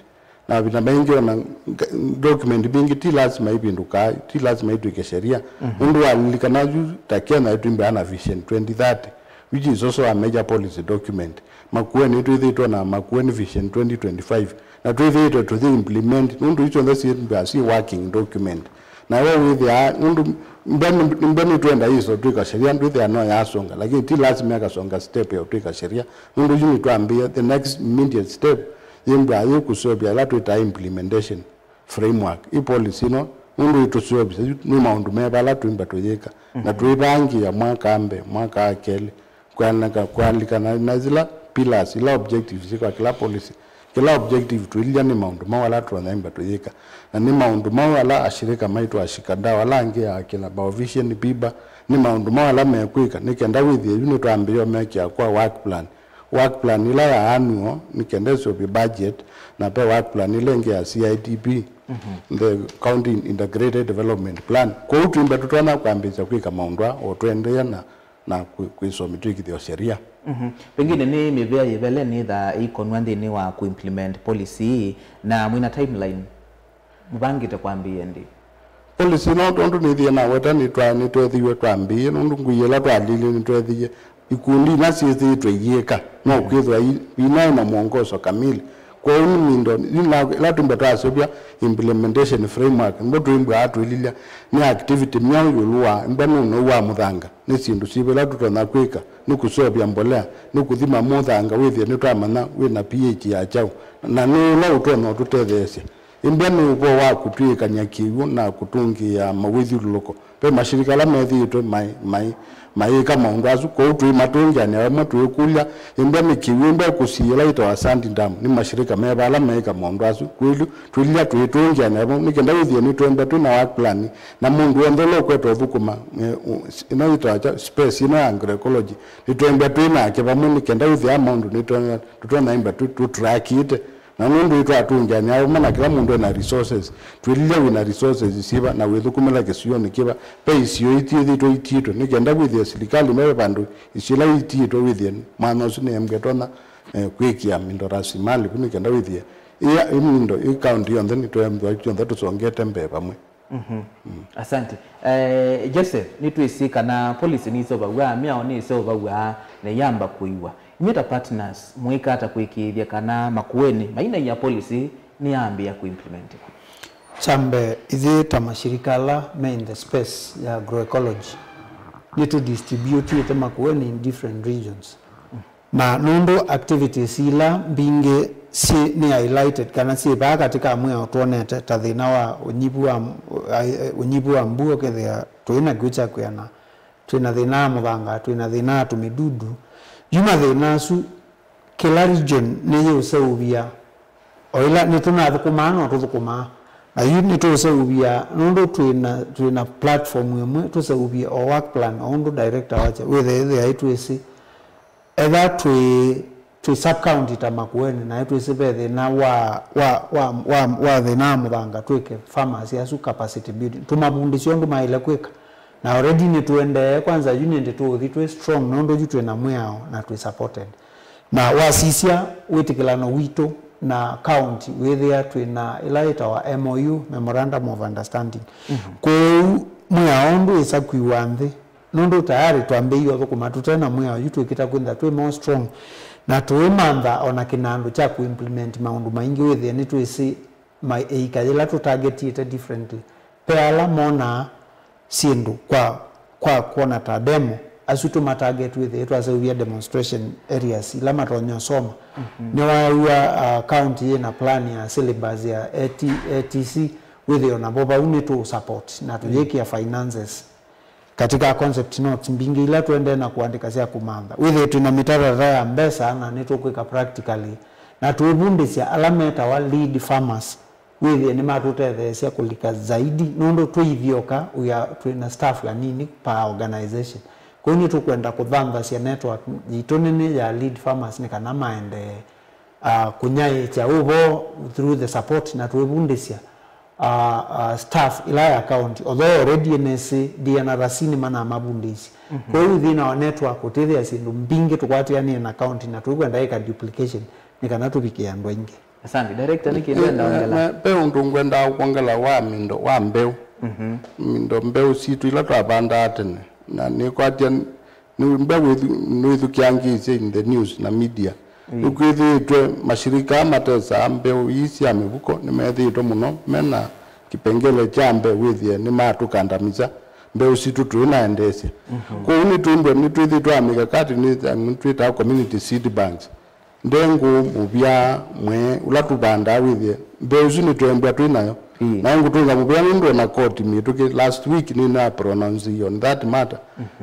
Na mavinda maingĩ ona nga-, document mbingĩ ti lasima ivĩndũkaa, ti lasima itw'ĩke sheria. Mhm. Nũndũ walilikana yu ta Kenya ĩtwĩmbĩaa na Vision twenty thirty, which is also a major policy document. Makueni twĩthĩĩtwe na Makueni Vision twenty twenty-five, na twĩthĩĩtwe tũthi implement, nũndũ isu onthe syĩmbĩaa syĩ working document. Na we wĩthĩaa, nũndũ mbeni, mbeni twenda iso twĩka sheria, ndwĩthĩa no yasonga, lakini ti lazima yakasonga step ya ũtwĩka sheria, nũndũ yu nĩtwambĩĩa, the next immediate step yĩmbwa yĩ kũseũvya ĩla twĩtaa implementation framework, ĩ policy ĩno, nũndũ ĩtũseũvya yu nĩ maũndũ me vala twĩmba tũyĩka, na twĩvangĩĩa mwaka mbee, mwaka wa kelĩ, Kũalikana, kũalikana na ila pillars, ila objectives syĩ kwa kĩla policy. Kĩla objective tũilya nĩ maũndũ mau ala tũtonya ĩmba tũyĩka. Na nĩ maũndũ mau ala ashirika maitũ, ashikadau ala angĩ ya akina Biovision, BIBA, nĩ maũndũ mau ala mekwĩka, nĩ kenda wĩthĩe yu nĩtwambĩĩa ũmekĩa kwa work plan. Work plan ĩla ya annual, nĩ kenda ĩseũvye budget, na ve work plan ĩla ĩngĩ ya C I D P, the County Integrated Development Plan. Kwoou twĩmba tũtonya kwambĩĩsya kwĩka maũndũ aa o tũendeea na na kwĩ-, kwĩsoma twĩkĩthya sheria. Mhm. Pengine nĩ mĩvĩa yĩva ĩla nĩthaa ĩikonw'a nthĩnĩ wa kũ-implement policy ĩĩ, na mwĩna timeline mũvangĩte kwambĩĩa ĩndĩĩ? Policy ĩno tondũ nĩthĩe naweta nĩtwa-, nĩtweethĩiwe twambĩĩe, nũndũ ngui ĩla twalilye nĩtweethĩie ikundi ila syĩthĩĩtwe iyĩka, no kwĩthwa i-, inaĩ na mwongoso kamili. Kwoou nĩ mindo, yu na, ĩla twĩmba twaseũvya implementation framework, nĩvo twĩmbwaa twĩlilya nĩ activity myaũ ĩũlũ wa, ĩmba nĩ ũnou wa mũthanga, nĩ syĩndũ syĩva ila tũtonya kwĩka, nĩ kũseũvya mbolea, nĩ kũthima mũthanga wĩthĩe nĩtwamanya wĩ na P H ya kyaũ, na nĩ ũla ũtonya ũtũtetheesya. Ĩmba nĩ ũvoo wa kũtw'ĩĩkany'a kĩw'ũ na kũtũngĩĩa mawĩthyũlũlũko. Ve mashirika ala methĩĩtwe mai-, mai-, mayĩka maũndũ asu, kwoou tũimatũngĩanĩa vamwe tũikũlya, ĩmba nĩ kĩw'ũ, ĩmba kũsiĩĩa ĩla yĩtawa sand dam, nĩ mashirika meva ala meĩka maũndũ asu? Kwĩlĩ, twĩlilya tũitũngĩanĩa vamwe, nĩ kenda wĩthĩe nĩtwenda twĩ na work plan, na mũndũ w'onthe ũla ũkwenda ũthũkũma, eh, ũ-, ĩno yĩtawa kya, space ĩno ya agroecology, nĩtwenda twĩ nake vamwe, nĩ kenda wĩthĩa maũndũ nĩtwenda, tũtonya ĩmba tũ-, tũtrakĩte. Na nũndũ ĩtwatũngĩanĩa vamwe na kĩla mũndũ ena resources, twĩlilya wĩna resources syĩva na wĩthũkũmĩla kĩsionĩ kĩva, ve isio itiĩthĩtwe itiĩtwe, nĩ kenda wĩthĩe silikalĩ me vandũ isio ila itiĩtwe wĩthĩe mwanya ũsu nĩ embwe tonya, eh, kwĩkĩa mindo rasilimali vu nĩ kenda wĩthĩe ĩ, ĩ mindo, ĩ kaunti yonthe nĩtwembwa kyonthe tũsongete mbee vamwe. Mhm. Asante. Eh, Joseph, nĩtwĩsĩ kana policy nĩseũvaw'a, mĩao nĩseũvaw'a na iyamba kũiwa. Inyuĩ ta partners, mwĩka ata kũĩkĩĩthya kana Makueni mainaia policy nĩyambĩĩa kũimplementika? Kya mbee, ithyĩ ta mashirika ala me in the space ya agroecology, nĩtũdistributiĩte Makueni in different regions. Na nũndũ activities ila mbingĩ syĩ nĩ highlighted kana syĩ vaa katika mwĩao twonete, ta thĩna wa ũnyivu wa, ũnyivu wa mbua, ũkethĩa tũi na kĩu kya kwĩana, twĩ na thĩna wa mũthanga, twĩ na thĩna wa tũmĩdudu. Yu mathĩna asu, kĩla region nĩyĩũseũvya, o ĩla nĩtũnathũkũmaa no tũthũkũmaa, na yu nĩtũũseũvya nũndũ twĩ na, twĩ na platform ĩmwe tũseũvye o work plan, o ũndũ director wasya, wĩthĩa ĩthĩa ĩtwĩsĩ. Etha twĩ, twĩ sub county ta Makueni, naĩ twĩsĩ ve thĩna wa, wa, wa, wa, wa thĩna wa mũthanga, twĩke farmers asu capacity building, tũmavundĩsye ũndũ maĩle kwĩka. Na already nĩtũendee, kwanza yu nĩndĩ tũũthi twĩ strong, nũndũ yu twĩ na mwĩao na twĩ supported. Na wasisya wĩtĩkĩlano witũ na county, wĩthĩa twĩ na ĩla yĩtawa M O U, Memorandum of Understanding. Kwoou mwĩao ndwĩsa kwiwa nthĩ, nũndũ tayarĩ twambĩĩie ũthũkũma tũte na mwĩao, yu twĩkĩta kwĩntha twĩ more strong, na tũimantha ona kĩnandũ kya kũimplement maũndũ maingĩ, wĩthĩe nĩtwĩsĩ ma ĩika yĩla tũtargetiĩte differently. Ve ala monaa syĩndũ kwa, kwa kwona ta demo, asu tũmatarget wĩthĩe twaseũvya demonstration areas ila matonya ũsoma. Nĩwaew'a, uh, county yĩna plan ya syllabus ya A T, A T C, wĩthĩe onavo vau nĩtũ support na tũyĩkĩa finances katika concept notes mbingĩ ila tũendee na kũandĩka sya kũmantha. Wĩthĩe twĩ na mĩtatatata ya mbesa na nĩtũkwĩka practically, na tũivundĩsya ala metawa lead farmers, wĩthĩe nĩmatũtetheesya kũlika zaidi, nũndũ tũithyoka wĩa twĩ na staff anini per organization. Kwoou nĩtũkwenda kũthanthasya network yitũ nene ya lead farmers nĩ kana maendee, uh, kũnyaĩĩkya ũvoo through the support na twĩvundĩsya, uh, uh, staff ila ya county, although already N S A, D N R C nĩmanamavundĩisye. Kwoou thĩna wa network ũtĩthĩa syĩndũ mbingĩ tũkwatĩanĩe na county na tũikwenda ĩka duplication nĩ kana tũvikĩe andũ aingĩ. Asante. Director, nĩ kĩndũ enda ongela? Na ve ũndũ ngwendaa kwongela wa mindo wa mbeũ. Mindo mbeũ sitũ ila twavandaa tene, na nĩkwatya nĩ mbeũ ĩthu- nĩwĩthukĩangĩĩsye in the news na media. Nĩkwĩthĩĩtwe mashirika aa matesaa mbeũ ii sya mĩvuko nĩmethĩĩtwe mũno mena kĩpengele kya mbee wĩthĩe nĩmatũkandamĩsya mbeũ sitũ tũinaendeesya. Kwoou nĩtwĩmbwe nĩtwĩthĩĩtwe na mikakati nĩ- nĩtwĩtaa community seed banks. Ndengũ, mũvea, mwee, ũla tũvandaa wĩthĩe mbeũ ĩsu nĩtwembwa twĩ nayo. Ĩĩ. Na ngũtũnga mũvea nũndũ ona koti mĩtũkĩ last week nĩna pronounce on that matter.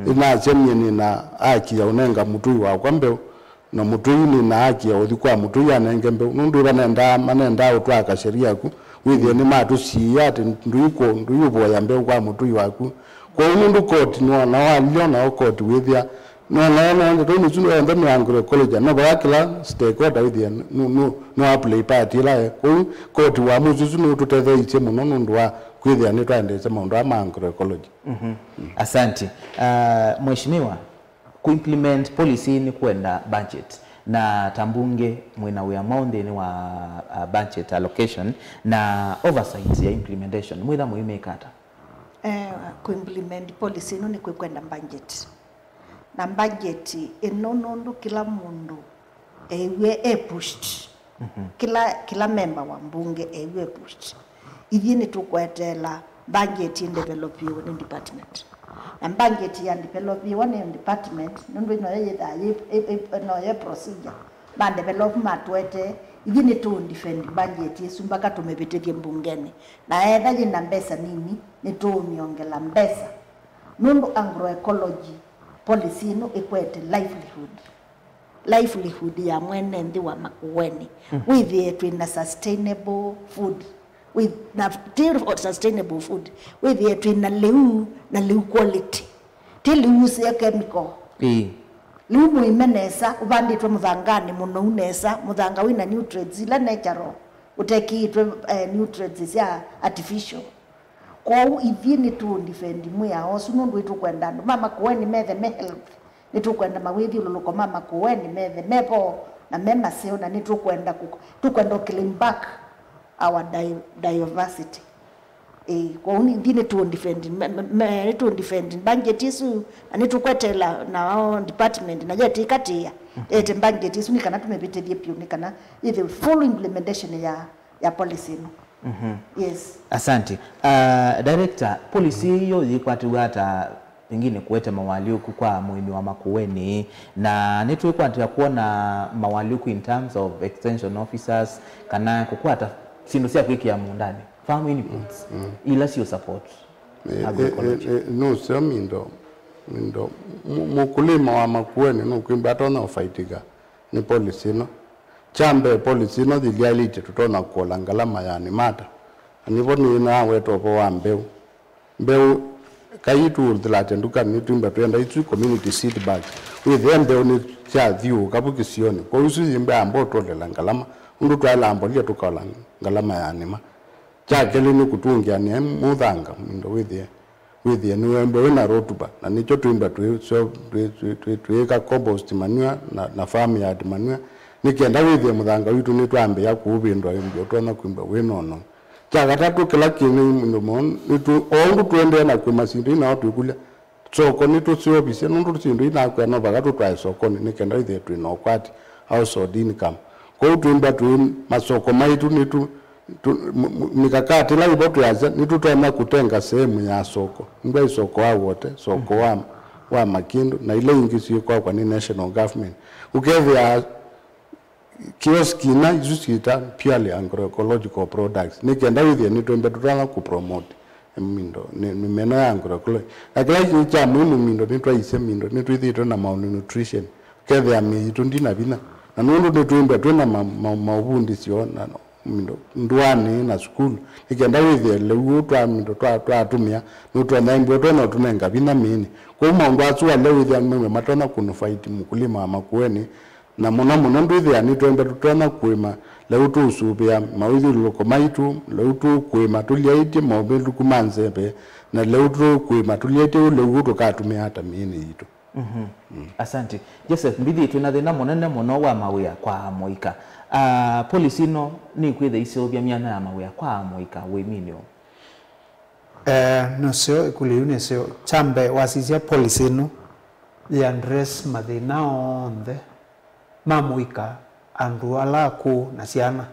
Ĩnasemie nĩna haki ya ũnenga mũtũi wakwa mbeũ, na mũtũi nĩna haki ya ũthi kwa mũtũi anenge mbeũ. Nũndũ ĩva nendaa, manendaa ũtwaa kasheria ku, wĩthĩe nĩmatũsiĩĩa atĩ ndũikũ-, ndũiũvoya mbeũ kwa mũtũi waku. Kwoou nũndũ koti nĩwona walilya, onao koti wĩthĩa nĩwona ndeto ĩno ĩsu yonthe nĩ agroecology, no vaya kĩla stakeholder wĩthĩa nũ- nũ- nũ apply part ĩla e. Kwoou koti wa mũsyĩ ũsu nũtũtetheeisye mũno nũndũ wa kwĩthĩa nĩtwaendeesya maũndũ aa ma agroecology. Asante. Uh, Mheshimiwa, ku implement policy nĩ kwenda budget, na ta mbunge mwĩna wĩa mwaũ nthĩnĩ wa, uh, budget allocation na oversight ya implementation, mwĩtha mũimĩka ata? Eh, ku implement policy ĩno nĩ kwĩkwenda budget. Na budget ĩno nũndũ kĩla mũndũ eĩw'e e pushed. Kĩla, kĩla memba wa mbunge eĩw'e e pushed. Ithyĩ nĩtũkweteela budget ĩdevelopiwe nĩ department. Na budget ya developiwa nĩ department, nũndũ noyo yĩthaa yĩ, ĩ- ĩ- noyo procedure. Ma develop matwete, ithyĩ nĩtũ defend budget ĩsu mpaka tũmĩvĩtĩthye mbungenĩ. Na etha yĩna mbesa nini, nĩtũũmyongela mbesa. Nũndũ agroecology policy ĩno ĩkwete livelihood. Livelihood ya mwene nthĩ wa Makueni. Wĩthĩe twĩ na sustainable food. Wĩ- na ti sustainable food. Wĩthĩe twĩ na lĩu, na lĩu quality. Ti lĩu ũsĩe chemical. Ĩĩ. Lĩu mũime nesa, ũvandĩtwe mũthanganĩ mũnou nesa, mũthanga wĩna nutrients ila natural, ũtekĩĩtwe, eh, nutrients sya artificial. Kwoou ithyĩ nĩtũũndifendi mwĩao ũsu nũndũ nĩtũkwenda andũ ma Makueni methe me health. Nĩtũkwenda mawĩthyũlũlũko ma Makueni methe me vo na me maseo, na nĩtũkwenda kũ- tũkwenda ũ claim back our di- diversity. Ĩĩ, kwoou nĩ- ithyĩ nĩtũũndifendi me- me- me- nĩtũũndifendi budget ĩsu, na nĩtũkweteela nao department na yetĩkatĩĩa ete budget ĩsu nĩ kana tũmĩvĩtĩthye vyũ nĩ kana yĩthĩwe full implementation ya ya policy ĩno. Yes. Asante. Uh, Director, policy ĩyo yĩkwatĩw'a ata pengine kũete mawalyũku kwa mũĩmi wa Makueni, na nĩtwĩkwatĩa kwona mawalyũku in terms of extension officers kana kũkwata syĩndũ sya kwĩkĩa mũũndanĩ, farm inputs, ila sio support agroecology? Nũseo mindo, mindo, mu- mũkulima wa Makueni nũkwĩmbwa atonya ũfaitika nĩ policy ĩno. Kya mbee, policy ĩno yĩlyaĩlĩtye tũtonya kũola ngalama ya NIMATA. Na nĩvo nĩnaweta ũvoo wa mbeũ. Mbeũ, Kai tũũthĩlatya ndukanĩ, nĩtwĩmba twenda isu community seed bag. Wĩthĩe mbeũ nĩsyathiũũka vu kĩsionĩ. Kwoou isu yĩmba yamba ũtũlela ngalama. Ũndũ twaĩlaa mbolia tũkaola ngalama ya nĩma. Kya kelĩ nĩ kũtũngĩanĩa mũthanga, mũindo wĩthĩe, wĩthĩe nĩwemba wĩna rotuba, na nĩkyo twĩmba twĩ-, syo-, twĩ-, twĩ-, twĩ-, twĩĩka compost manure na, na farm yard manure, nĩ kenda wĩthĩe mũthanga witũ nĩtwambĩĩa kũũvĩndũa ĩmbĩ ũtonya kwĩmba wĩ nono. Kya katatũ, kĩla kĩnĩ mũno, nĩtũ-, o ũndũ tũendee na kũĩma syĩndũ ii nao twĩkũlya, soko nĩtũsyovisye, nũndũ syĩndũ ii nakwĩa no vaka tũtwae sokonĩ nĩ kenda wĩthĩe twĩ na ũkwati, household income. Kwoou twĩmba twĩ masoko maitũ nĩtũ-, tũ-, m-, m-, mikakati ĩla ĩvo twĩasya, nĩtũtonya kũtenga sehemu ya soko. Ngwai soko wa Wote, soko wa, wa Makĩndũ, na ila ingĩ syĩkwakwa nĩ national government. Ũkethĩa kiosk ina isu syĩta purely agroecological products, nĩ kenda wĩthĩe nĩtwĩmba tũtonya kũpromote mindo, nĩ, mĩmeno ya agroecology. Na kĩla kĩngĩ kya mũimu mindo, nĩtwaisye mindo, nĩtwĩthĩĩtwe na malnutrition, ũkethĩa mĩĩ yitũ ndina vinya. Na nũndũ nĩtwĩmba twĩ na ma, ma, maũvundĩsyo na mindo ndũanĩ na sukulu, nĩ kenda wĩthĩe lĩu ũũ twa mindo twa, twatũmĩa, nũtonya ĩmbĩ ũtonya ũtũnenga vinya mĩĩnĩ. Kwoou maũndũ asu ala wĩthĩa maumya matonya kũnufaiti mũkulima wa Makueni, na mũno mũno ndwĩthĩa nĩtwenda tũtonya kũĩma lĩu tũũsũvĩa maũthyũlũlũko maitũ, lĩu tũũkũĩma tũlyaĩtye maũvĩndũku ma nzeve, na lĩu tũũkũĩma tũlyaĩtye ũlĩu ũũ tũkatũmĩaa ta mĩĩnĩ yitũ. Mhm. Asante. Joseph, mbithĩtwe na thĩna mũnene mũno wa mawĩa kwa amũika. Ah, policy ĩno nĩkwĩthĩa ĩseũvya myanya ya mawĩa kwa amũika ũĩminĩ ũũ? Eh, nĩseo, ĩkũlyo yĩu nĩseo. Kya mbee, wasisya policy ĩno yĩ address mathĩna onthe ma mũika, andũ ala akũũ na syana.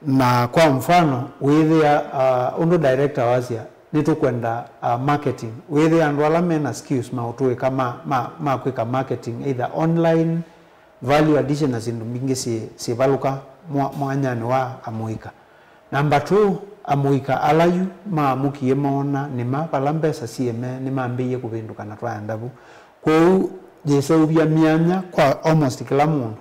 Na kwa mfano, wĩthĩa, ah, ũndũ director wasya, nĩtũkwenda, ah, marketing. Wĩthĩa andũ ala mena skills ma ũtũĩka ma, ma, ma kwĩka marketing, either online, value addition na syĩndũ mbingĩ syĩ, syĩvalũka mwa-, mwanyanĩ wa amũika. Namba two, amũika ala yu maamũkie moona nĩma vala mbesa syĩme nĩmambĩĩie kũvĩndũka na twaenda vu. Kwoou yĩseũvya myanya kwa almost kĩla mũndũ.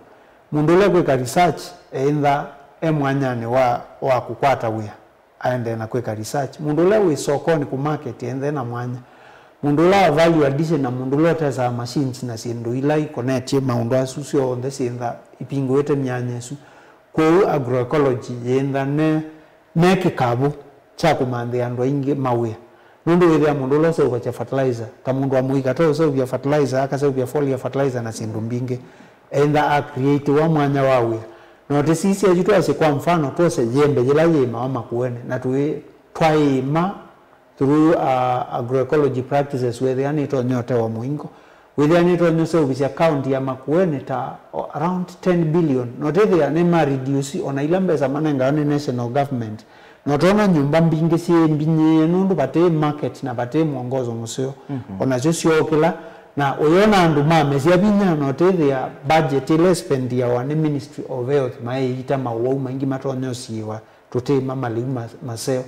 Mũndũ ũla kwĩka research eĩntha e mwanyanĩ wa, wa kũkwata wĩa, aendee na kwĩka research. Mũndũ ũla wĩ sokonĩ kũ market eĩnthe na mwanya. Mũndũ ũla wa value addition na mũndũ ũla ũtesaa machines na syĩndũ ila ikonetye maũndũ asu syonthe syĩntha ipingũĩte myanya ĩsu. Kwoou agroecology yĩĩntha ne, ne kĩkavũ kya kũmanthĩa andũ aingĩ mawĩa. Nũndũ wĩthĩa mũndũ ũla ũseũvasya fertilizer, ta mũndũ wa mũika, to ũseũvya fertilizer, akaseũvya foliar fertilizer na syĩndũ mbingĩ. Eĩntha a create wa mwanya wa wĩa. Na ũtĩsisya yu twasye, kwa mfano, twose yembe yĩla yĩĩmawa Makueni, na tũĩ twaĩma through, uh, agroecology practices, wĩthĩa nĩtonya ũtewa mũingo. Wĩthĩa nĩtonya ũseũvisya county ya Makueni ta, o, around ten billion. Na ũtĩthĩa nĩ ma reduce ona ila mbesa manengawa nĩ national government. Na ũtonya nyũmba mbingĩ syĩ mbinyĩĩe nũndũ vatĩ market na vatĩ mwongozo mũseo. Mhm. Onasyo syookĩla, na ũyona andũ mamesya vinya, na ũtĩthĩa budget ĩla ĩspendiawa nĩ Ministry of Health, maĩita mawau maingĩ matonya ũsiĩwa, tũtĩma malĩu ma-, maseo.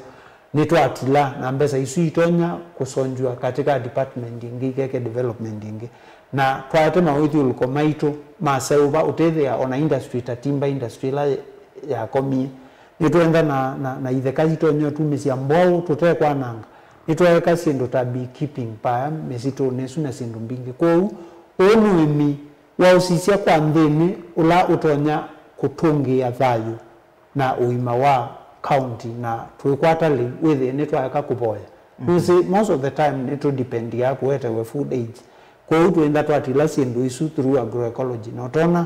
Nĩtwatila, na mbesa isu itonya kũsonjwa katika department ĩngĩ, ikeke development ĩngĩ. Na twaete mawĩthyũlũko maitũ maseũva, ũtĩthĩa ona industry ta timber industry ĩla yakomie. Nĩtwenda na, na, na itheka itonya ũtumĩsya mbwaũ tũtekwananga. Nĩtwaeka syĩndũ ta beekeeping paya mĩsitũnĩ ĩsu na syĩndũ mbingĩ. Kwoou, ũũ nĩ ũĩmi wa ũsisya kwa nthĩnĩ ũla ũtonya kũtũngĩĩa thayũ na ũima wa county, na twĩkwata lĩu, wĩthĩe nĩtwaeka kũvoya. Mhm. Nũsĩ, most of the time nĩtũdependia kũetewe food aid. Kwoou twĩenda twatila syĩndũ isu through agroecology. Na ũtona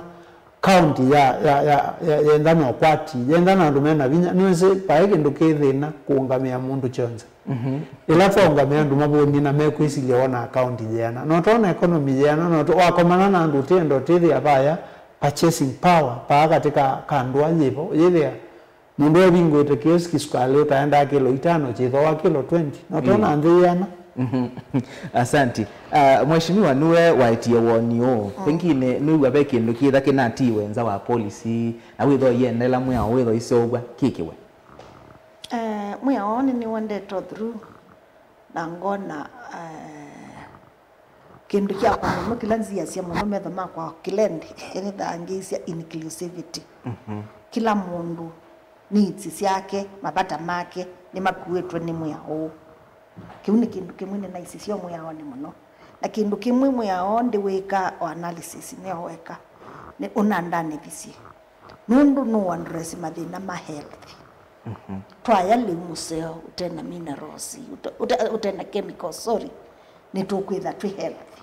county ya, ya, ya, ya, yenda na ũkwati, yenda na andũ mena vinya. Nũsĩ, vaĩ kĩndũ kĩ thĩna kũũngamĩa mũndũ kyonthe. Mhm. Ĩla twaũngamĩa andũ mavũnie na mekwĩsilya wona akaunti yeana. Na ũtonya economy yeana, na ũto-, wakomana na andũ ũtĩenda ũtĩthĩa vaya purchasing power, paa katĩ ka, ka ndũa yĩvo, yĩthĩa mũndũ evingũĩte kioski sukalĩ ũtaendaa kĩlo itano, kyĩthooa kĩlo twenty. Na ũtonya Mm. nthĩ yeana. Mhm. Asante. Ah, Mheshimiwa, nĩwe waetie woni ũũ. Mm. Pengine nĩw'a ve kĩndũ kĩtha kĩnatiwe nza wa policy, na wĩthwa iendela mwĩao, wĩthwa iseũvw'a, kĩkĩwe. Eh, mwĩao nĩ nĩwendete through na ngona, eh, kĩndũ kya kwa mũno kĩla nziasya mũno metho makwa kĩlendi nĩthangĩĩsya inclusivity. Mhm. Kĩla mũndũ needs syake, mavata make nĩmakuĩtwe nĩ mwĩao ũũ. Kĩu nĩ kĩndũ kĩmwe nĩnaisisya mwĩaonĩ mũno. Na kĩndũ kĩmwe mwĩao ndĩwĩka o analysis nĩoweka, nĩ ũnandanĩthisye. Nũndũ nũandresi mathĩna ma health. Twaya lĩu mũseo ũte na minerals, ũte, ũte, ũte na chemicals, sorry, nĩtũkwĩtha twĩ healthy.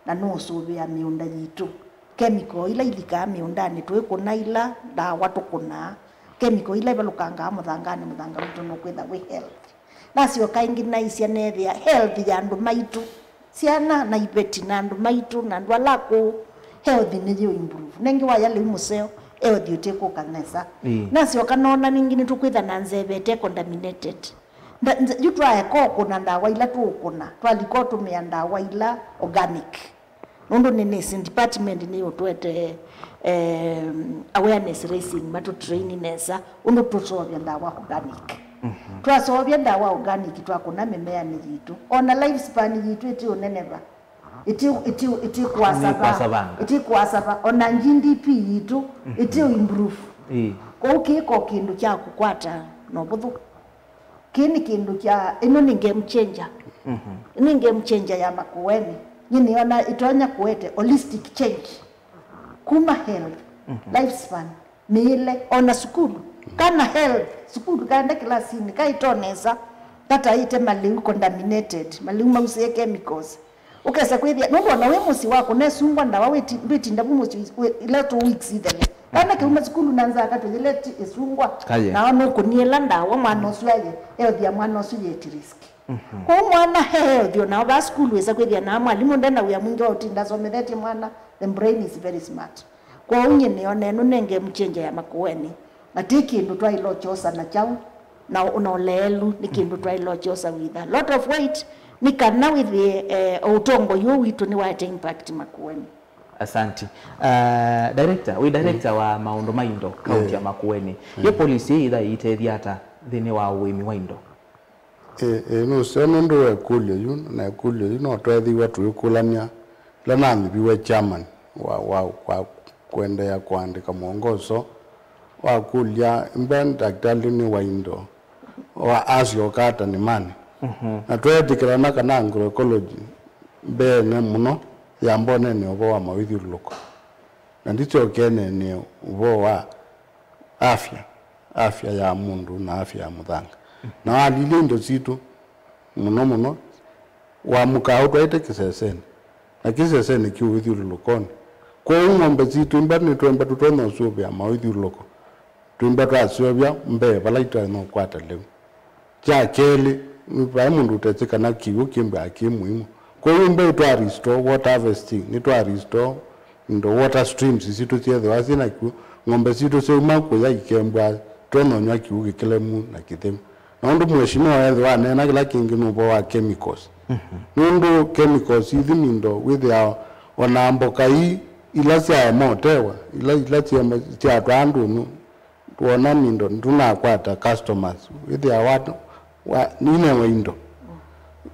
Na nũũsũvĩa mĩũnda yitũ. Kemiko ila ilikaa mĩũndanĩ tũikũna, ila ndawa tũkũnaa, kemiko ila ivalũkangaa mũthanganĩ, mũthanga witũ nũkwĩtha wĩ healthy. Nasyoka ĩngĩ naisya neethĩa health ya andũ maitũ, syana na iveti na andũ maitũ na andũ ala akũũ, health nĩyĩ improve. Nengĩ waya lĩu mũseo, health ĩtikũka nesa. Ĩĩ. Nasyoka noona ningĩ nĩtũkwĩtha na nzeve ĩte contaminated. Nda- nze- yu twaeka ũkũna ndawa ila tũũkũna, twalika ũtũmĩa ndawa ila organic. Nũndũ nĩ nursing department nĩũtũetee, em, awareness raising, matũtrain nesa ũndũ tũseũvya ndawa organic. Twaseũvya ndawa organic, twakũna mĩmeanĩ yitũ, ona lifespan yitũ ĩtiũneneva, ĩti- ĩti- ĩtikwasava, ĩtikwasavanga, ona G D P yitũ ĩtiũimprove. Ĩĩ. Kwoou kĩko kĩndũ kya kũkwata na ũvũthũ. Kĩĩ nĩ kĩndũ kya, ĩno nĩ game changer. Nĩ game changer ya Makueni. Nyie nĩona ĩtonya kũete holistic change. Kuma health, lifespan, mĩĩle, ona sukulu. Kana health, sukulu kaenda kĩlasinĩ, kaĩto nesa, kataĩte malĩu contaminated, malĩu mausĩe chemicals. Ũkesa kwĩthĩa, nũndũ ona wĩ mũsyĩ waku, nesungwa ndawa, wĩti- ndwĩtinda vu mũsyĩ wĩ- ila two weeks ithele. Kana kĩuma sukulu na nzaa katũyĩle ti ĩsungwa, kaye, nao nũkũnie ĩla ndawa mwana ũsu aye, health ya mwana ũsu yĩ at risk. Kwoou mwana he health, onao vaa sukulu wĩsa kwĩthĩa na mwalimũ ndena wĩa mwingĩ wa ũtinda asomethetye mwana, the brain is very smart. Kwoou nyie nĩona ĩno nĩ game changer ya Makueni. Na ti kĩndũ twaĩle ũkyosa na kyaũ, na, na ũleelu nĩ kĩndũ twaĩle ũkyosa with a lot of weight, nĩ kana wĩthĩe, eh, o ũtongoi ũũ witũ nĩwaete impact Makueni. Asanti. Uh, director, wĩ director wa maũndũ ma indo kaunti ya Makueni. Yo policy ĩĩ ĩtha ĩitethya ata nthĩnĩ wa ũĩmi wa indo? Ĩĩ, ĩĩ, nũseo nũndũ wa ĩkũlyo yu, na ĩkũlyo yu no tweethĩiwe tũikũlany'a ĩla nanyiviwe chairman wa, wa, wa kũendeea kũandĩka mwongoso wa kũlya mbee ndakĩtalĩ nĩ wa indo wa asyoka ata nĩmanĩ. Na tweetĩkĩlana kana agroecology mbeenĩ mũno yambonene ũvoo wa mawĩthyũlũlũko. Na ndisyokenene ũvoo wa afya, afya ya mũndũ na afya ya mũthanga. Na walilya indo sitũ, mũno mũno, wamũkaa ũtwaĩte kĩsesenĩ, na kĩsesenĩ kĩ ũithyũlũlũkonĩ. Kwoou ng'ombe sitũ imba nĩtwemba tũtonya ũsũvĩa mawĩthyũlũlũko, twĩmba twaseũvya mbee vala itonya ũkwata lĩu. Kya kelĩ, vai mũndũ ũtesĩ kana kĩw'ũ kĩmbaa kĩ mũimũ. Kwoou mbee twa restore water harvesting, nĩtwa restore indo, water streams sitũ syethĩwa syĩ na kĩw'ũ, ng'ombe sitũ syauma kũya ikembwa, twononywa kĩw'ũ kĩkĩlemu na kĩtheu. Na ũndũ mheshimiwa ethĩwa aneena kĩla kĩngĩ nĩ ũvoo wa chemicals. Nũndũ chemicals ithi mindo wĩthĩawa ona mboka ii ila syaema ũtewa, ila, ila syaema- syatwaa ndũnyũ, twona mindo ndũnakwata customers. Wĩthĩawa wa, wa, nĩnewe indo.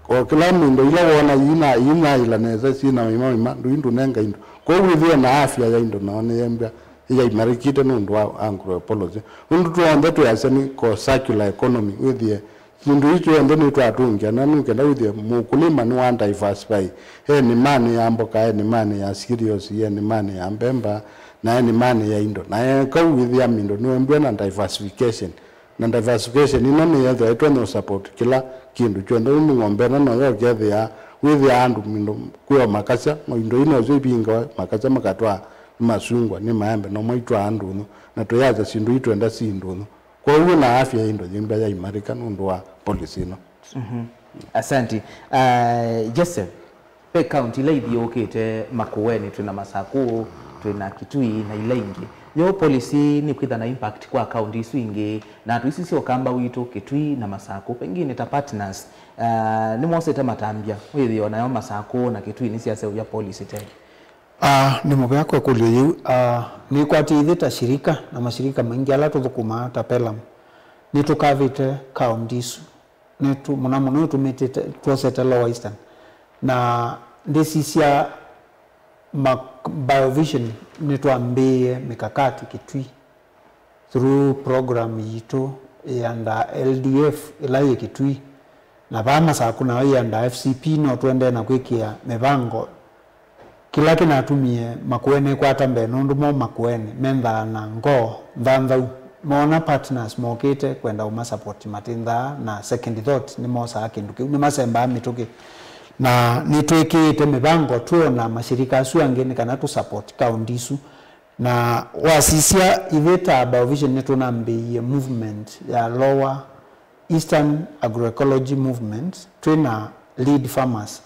O kĩla mindo ila wona yina, yinaĩla nesa syĩ na mĩma mĩma, ndũi ndũnenga indo. Kwoou wĩthĩe na afya ya indo nao nĩyembwa yaimarĩkĩte nũndũ wa agroecology. Ũndũ twonthe twĩasya nĩ ko circular economy, wĩthĩe syĩndũ ii syonthe nĩtwatũngĩa, na nũkenda wĩthĩe mũkulima nĩwa diversify. E nĩmanĩ ya mboka, e nĩmanĩ ya cereals, e nĩmanĩ ya mbemba, na e nĩmanĩ ya indo. Na e kau wĩthĩa mindo nĩwembwe na diversification. Na diversification ĩno nĩyethĩwa ĩtonya support kĩla kĩndũ kyonthe. Ũndũ ng'ombe ĩno noyo ũkethĩa wĩthĩa andũ mindo kwĩo makasya, no indo ii nosyo ivingawa makasya makatwaa nĩ masungwa, nĩ maembe, no maitwaa ndũnyũ. Na tũyasya syĩndũ ii twenda si ndũnyũ. Kwoou na afya ya indo yĩmbĩa yaimarĩka nũndũ wa policy ĩno. Asanti. Uh, Joseph, ve kaunti ila ithiũũkĩte Makueni, twĩ na Masakũ, twĩ na Kitui na ila ingĩ. Yo policy nĩkwĩtha na impact kwa kaunti isu ingĩ, na andũ isu sya ũkamba witũ, Kitui na Masakũ, pengine ta partners, uh, nĩmwosete matambya wĩthĩo nayo Masakũ na Kitui nĩsyaseũvya policy tene? Ah, nĩ mũvea kwa ĩkũlyo yĩu. Ah, nĩkwatĩĩthĩ ta shirika na mashirika maingĩ ala tũthũkũmaa ta Pelum, nĩtũkavĩte kaunti isu. Nĩtũ-, mũno mũno nĩtũmĩtĩte, twosete Lower Eastern. Na ndĩsisya ma-, Biovision nĩtwambĩĩe mĩkakati Kitui through program yitũ ya under L D F ĩla yĩ Kitui. Na vaa Masaku nayo yĩenda F C P no tũendee na kwĩkĩa mĩvango kĩla kĩnatumie Makueni ĩkwata mbee, nũndũ mo Makueni menthaa na ngoo nthanthau. Moona partners mokĩte kwenda ũmasapoti matinthaa na second thought nĩmosaa kĩndũ kĩu, nĩmasembaa mĩtũkĩ. Na nĩtwĩkĩĩte mĩvango twĩona mashirika asu angĩ nĩ kana tũsupport kaunti isu. Na wasisya, ithyĩ ta Biovision nĩtũnambĩĩie movement ya Lower Eastern Agroecology Movement, twĩ na lead farmers,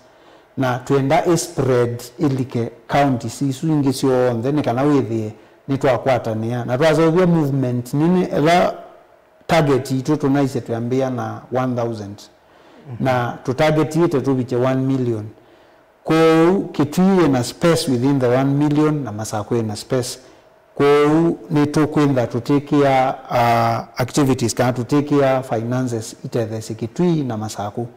na twenda ĩ spread ĩlike counties isu ingĩ syonthe, nĩ kana wĩthĩe nĩtwakwatanĩa. Na twaseũvya movement nene, ĩla target itũ tũnaisye twĩambĩĩa na one thousand, na tũtargetĩte tũvikye one million. Kwoou Kitui yĩna space within the one million na Masaku yĩna space. Kwoou nĩtũkwĩntha tũtĩkĩa, uh, activities kana tũtĩkĩa finances itetheesye Kitui na Masaku.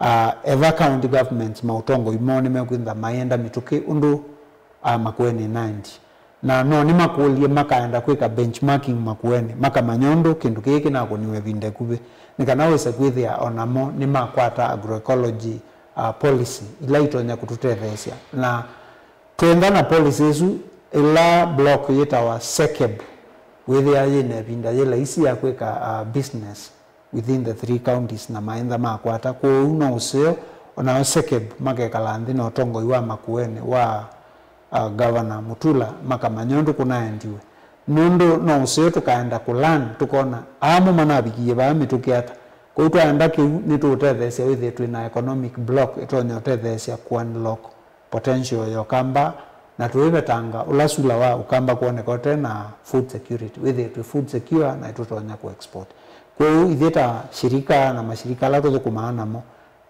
Uh, eva county governments maũtongoi moo nĩmekwĩntha mayenda mĩtũkĩ ũndũ, uh, Makueni ĩnaendie. Na no nĩmakũlye makaenda kwĩka benchmarking Makueni, makamanya ũndũ kĩndũ kĩĩ kĩnakũniwe ĩvinda ĩkuvĩ, nĩ kana wĩse kwĩthĩa o namo nĩmakwata agroecology, uh, policy ila itonya kũtũtetheesya. Na twenda na policy ĩsu, ĩla block yĩtawa SEKEB, wĩthĩa yĩna ĩvinda yĩ laisi ya kwĩka, uh, business within the three counties na maentha makwata. Kwoou no ũseo, o nao SEKEB makekala nthĩ na ũtongoi wa Makueni wa, uh, Governor Mutula, makamanya ũndũ kũnaendiwe. Nũndũ no ũseo tũkaenda kũlearn, tũkona aa mo manavikie vaa mĩtũkĩ ata. Kwoou twaenda kĩu, nĩtũũtetheesya wĩthĩe twĩ na economic block ĩtonya ũtetheesya kũ unlock potential ya Ũkamba, na tũivetanga ũla sula wa Ũkamba kwoneka ũte na food security, wĩthĩe twĩ food secure na nĩtũtonya kũ export. Kwoou ithyĩ ta shirika na mashirika ala tũthũkũmaa namo,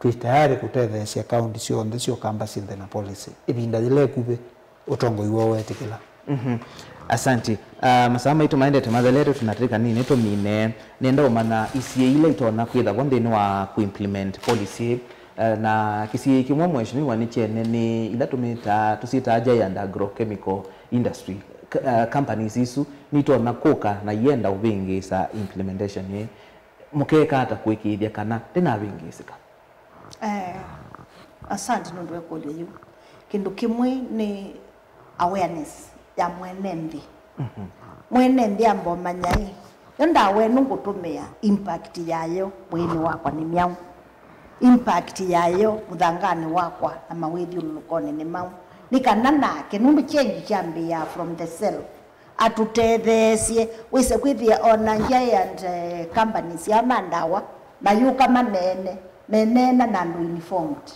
twĩ tayari kũtetheesya kaunti syonthe sya Ũkamba syĩnthe na policy ĩvinda yĩla ĩkuvĩ ũtongoi woo weetĩkĩla. Mhm. Asanti. Ah, masaa maitũ maendete mathelete, tũnatĩka nini tũmine. Nĩenda ũmanya isiĩĩ ila itonya kwĩthaw'a nthĩnĩ wa kũ implement policy. Eh, na kĩsiĩĩ kĩmwe, Mheshimiwa, nĩ kyene nĩ ila tũmĩtaa, tũsyĩtaa giant agrochemical industry. K- eh, companies isu nitonya kũka na ienda ũvĩngĩĩsa implementation ĩĩ. Mũkeka ata kũĩkĩĩthya kana ndĩnavĩngĩĩsĩka? Eh, asante nũndũ wa ĩkũlyo yĩu. Kĩndũ kĩmwe nĩ awareness ya mwene nthĩ. Mwene nthĩ amba ũmanya ĩ, yo ndawa ĩno ngũtũmĩa, impact yayo mwĩĩnĩ wakwa nĩ myaũ? Impact yayo mũthanganĩ wakwa na mawĩthyũlũlũkonĩ nĩ maũ? Nĩ kana nake, nũndũ change kyambĩĩaa from the self, atũtetheesye. Wĩse kwĩthĩa ona giant, eh, companies aa ma ndawa mayũka maneene, meneena na andũ informed.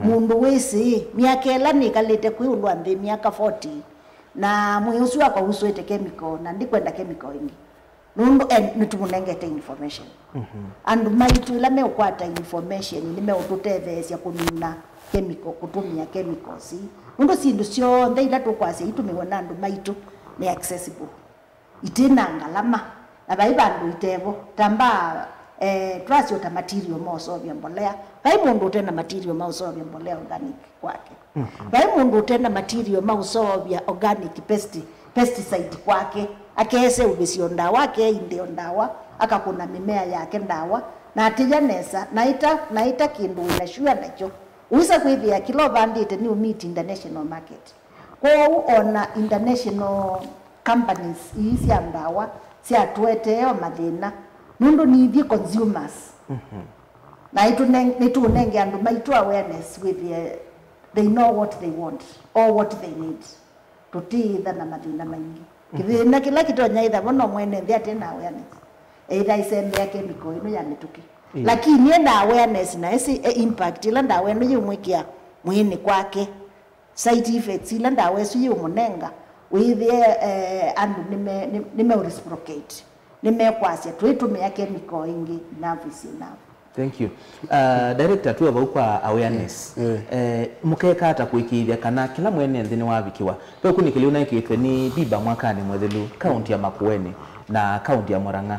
Mũndũ wĩsĩ, myaka ĩla nĩkalĩte kwĩ ĩũlũ wa nthĩ, myaka forty, na mwĩĩ ũsu wakwa usũĩte chemical, na ndikwenda chemical ĩngĩ. Nũndũ, eh, nĩtũmũnengete information. Andũ maitũ ĩla meũkwata information, nĩmeũtũtetheesya kũmina chemical, kũtũmĩa chemicals. Nũndũ syĩndũ syonthe ila tũkwasya itũmĩwe na andũ maitũ nĩ accessible. Itĩ na ngalama, na vai vandũ itevo. Ta mbaa, eh, twasyo ta material ma ũseũvya mbolea, vai mũndũ ũte na material ma ũseũvya mbolea organic kwake. Vai mũndũ ũte na material ma ũseũvya organic pesti-, pesticide kwake. Akese ũvĩsyo ndawa, akeindĩo ndawa, akakũna mĩmea yake ndawa, na atĩya nesa, na ĩta, na ĩta kĩndũ wĩna sure nakyo. Ũisa kwĩthĩa kĩla ũvandĩte nĩ ũmeet international market. Kwoou ona international companies ii sya ndawa syatũetee o mathĩna, nũndũ nĩ ithyĩ consumers. Na ĩtũne-, nĩtũũnenge andũ maitũ awareness wĩthĩe they know what they want or what they need. Tũtĩĩtha na mathĩna maingĩ. Kĩthĩna kĩla kĩtonya ĩthavo no mwene nthĩ ate na awareness. Either aisembea chemical ĩno ya mĩtũkĩ. Lakini ena awareness na ĩsĩ e impact ĩla ndawa ĩno yĩũmwĩkĩa mwĩĩnĩ kwake. Side effects ila ndawa ĩsu yĩũmũnenga, wĩthĩe, eh, andũ nĩme-, nĩ-, nĩmeũreciprocate, nĩmekwasya, "Tũitũmĩa chemical ĩngĩ, enough is enough." Thank you. Uh, director, tuwe vau kwa awareness. Eh, mũkeka ata kũĩkĩĩthya kana kĩla mwene nthĩ nĩwavikĩwa? Ve ũkunĩkĩli ũnaĩkĩtwe nĩ Biba mwakanĩ mũthelu, kaunti ya Makueni na kaunti ya Murang'a.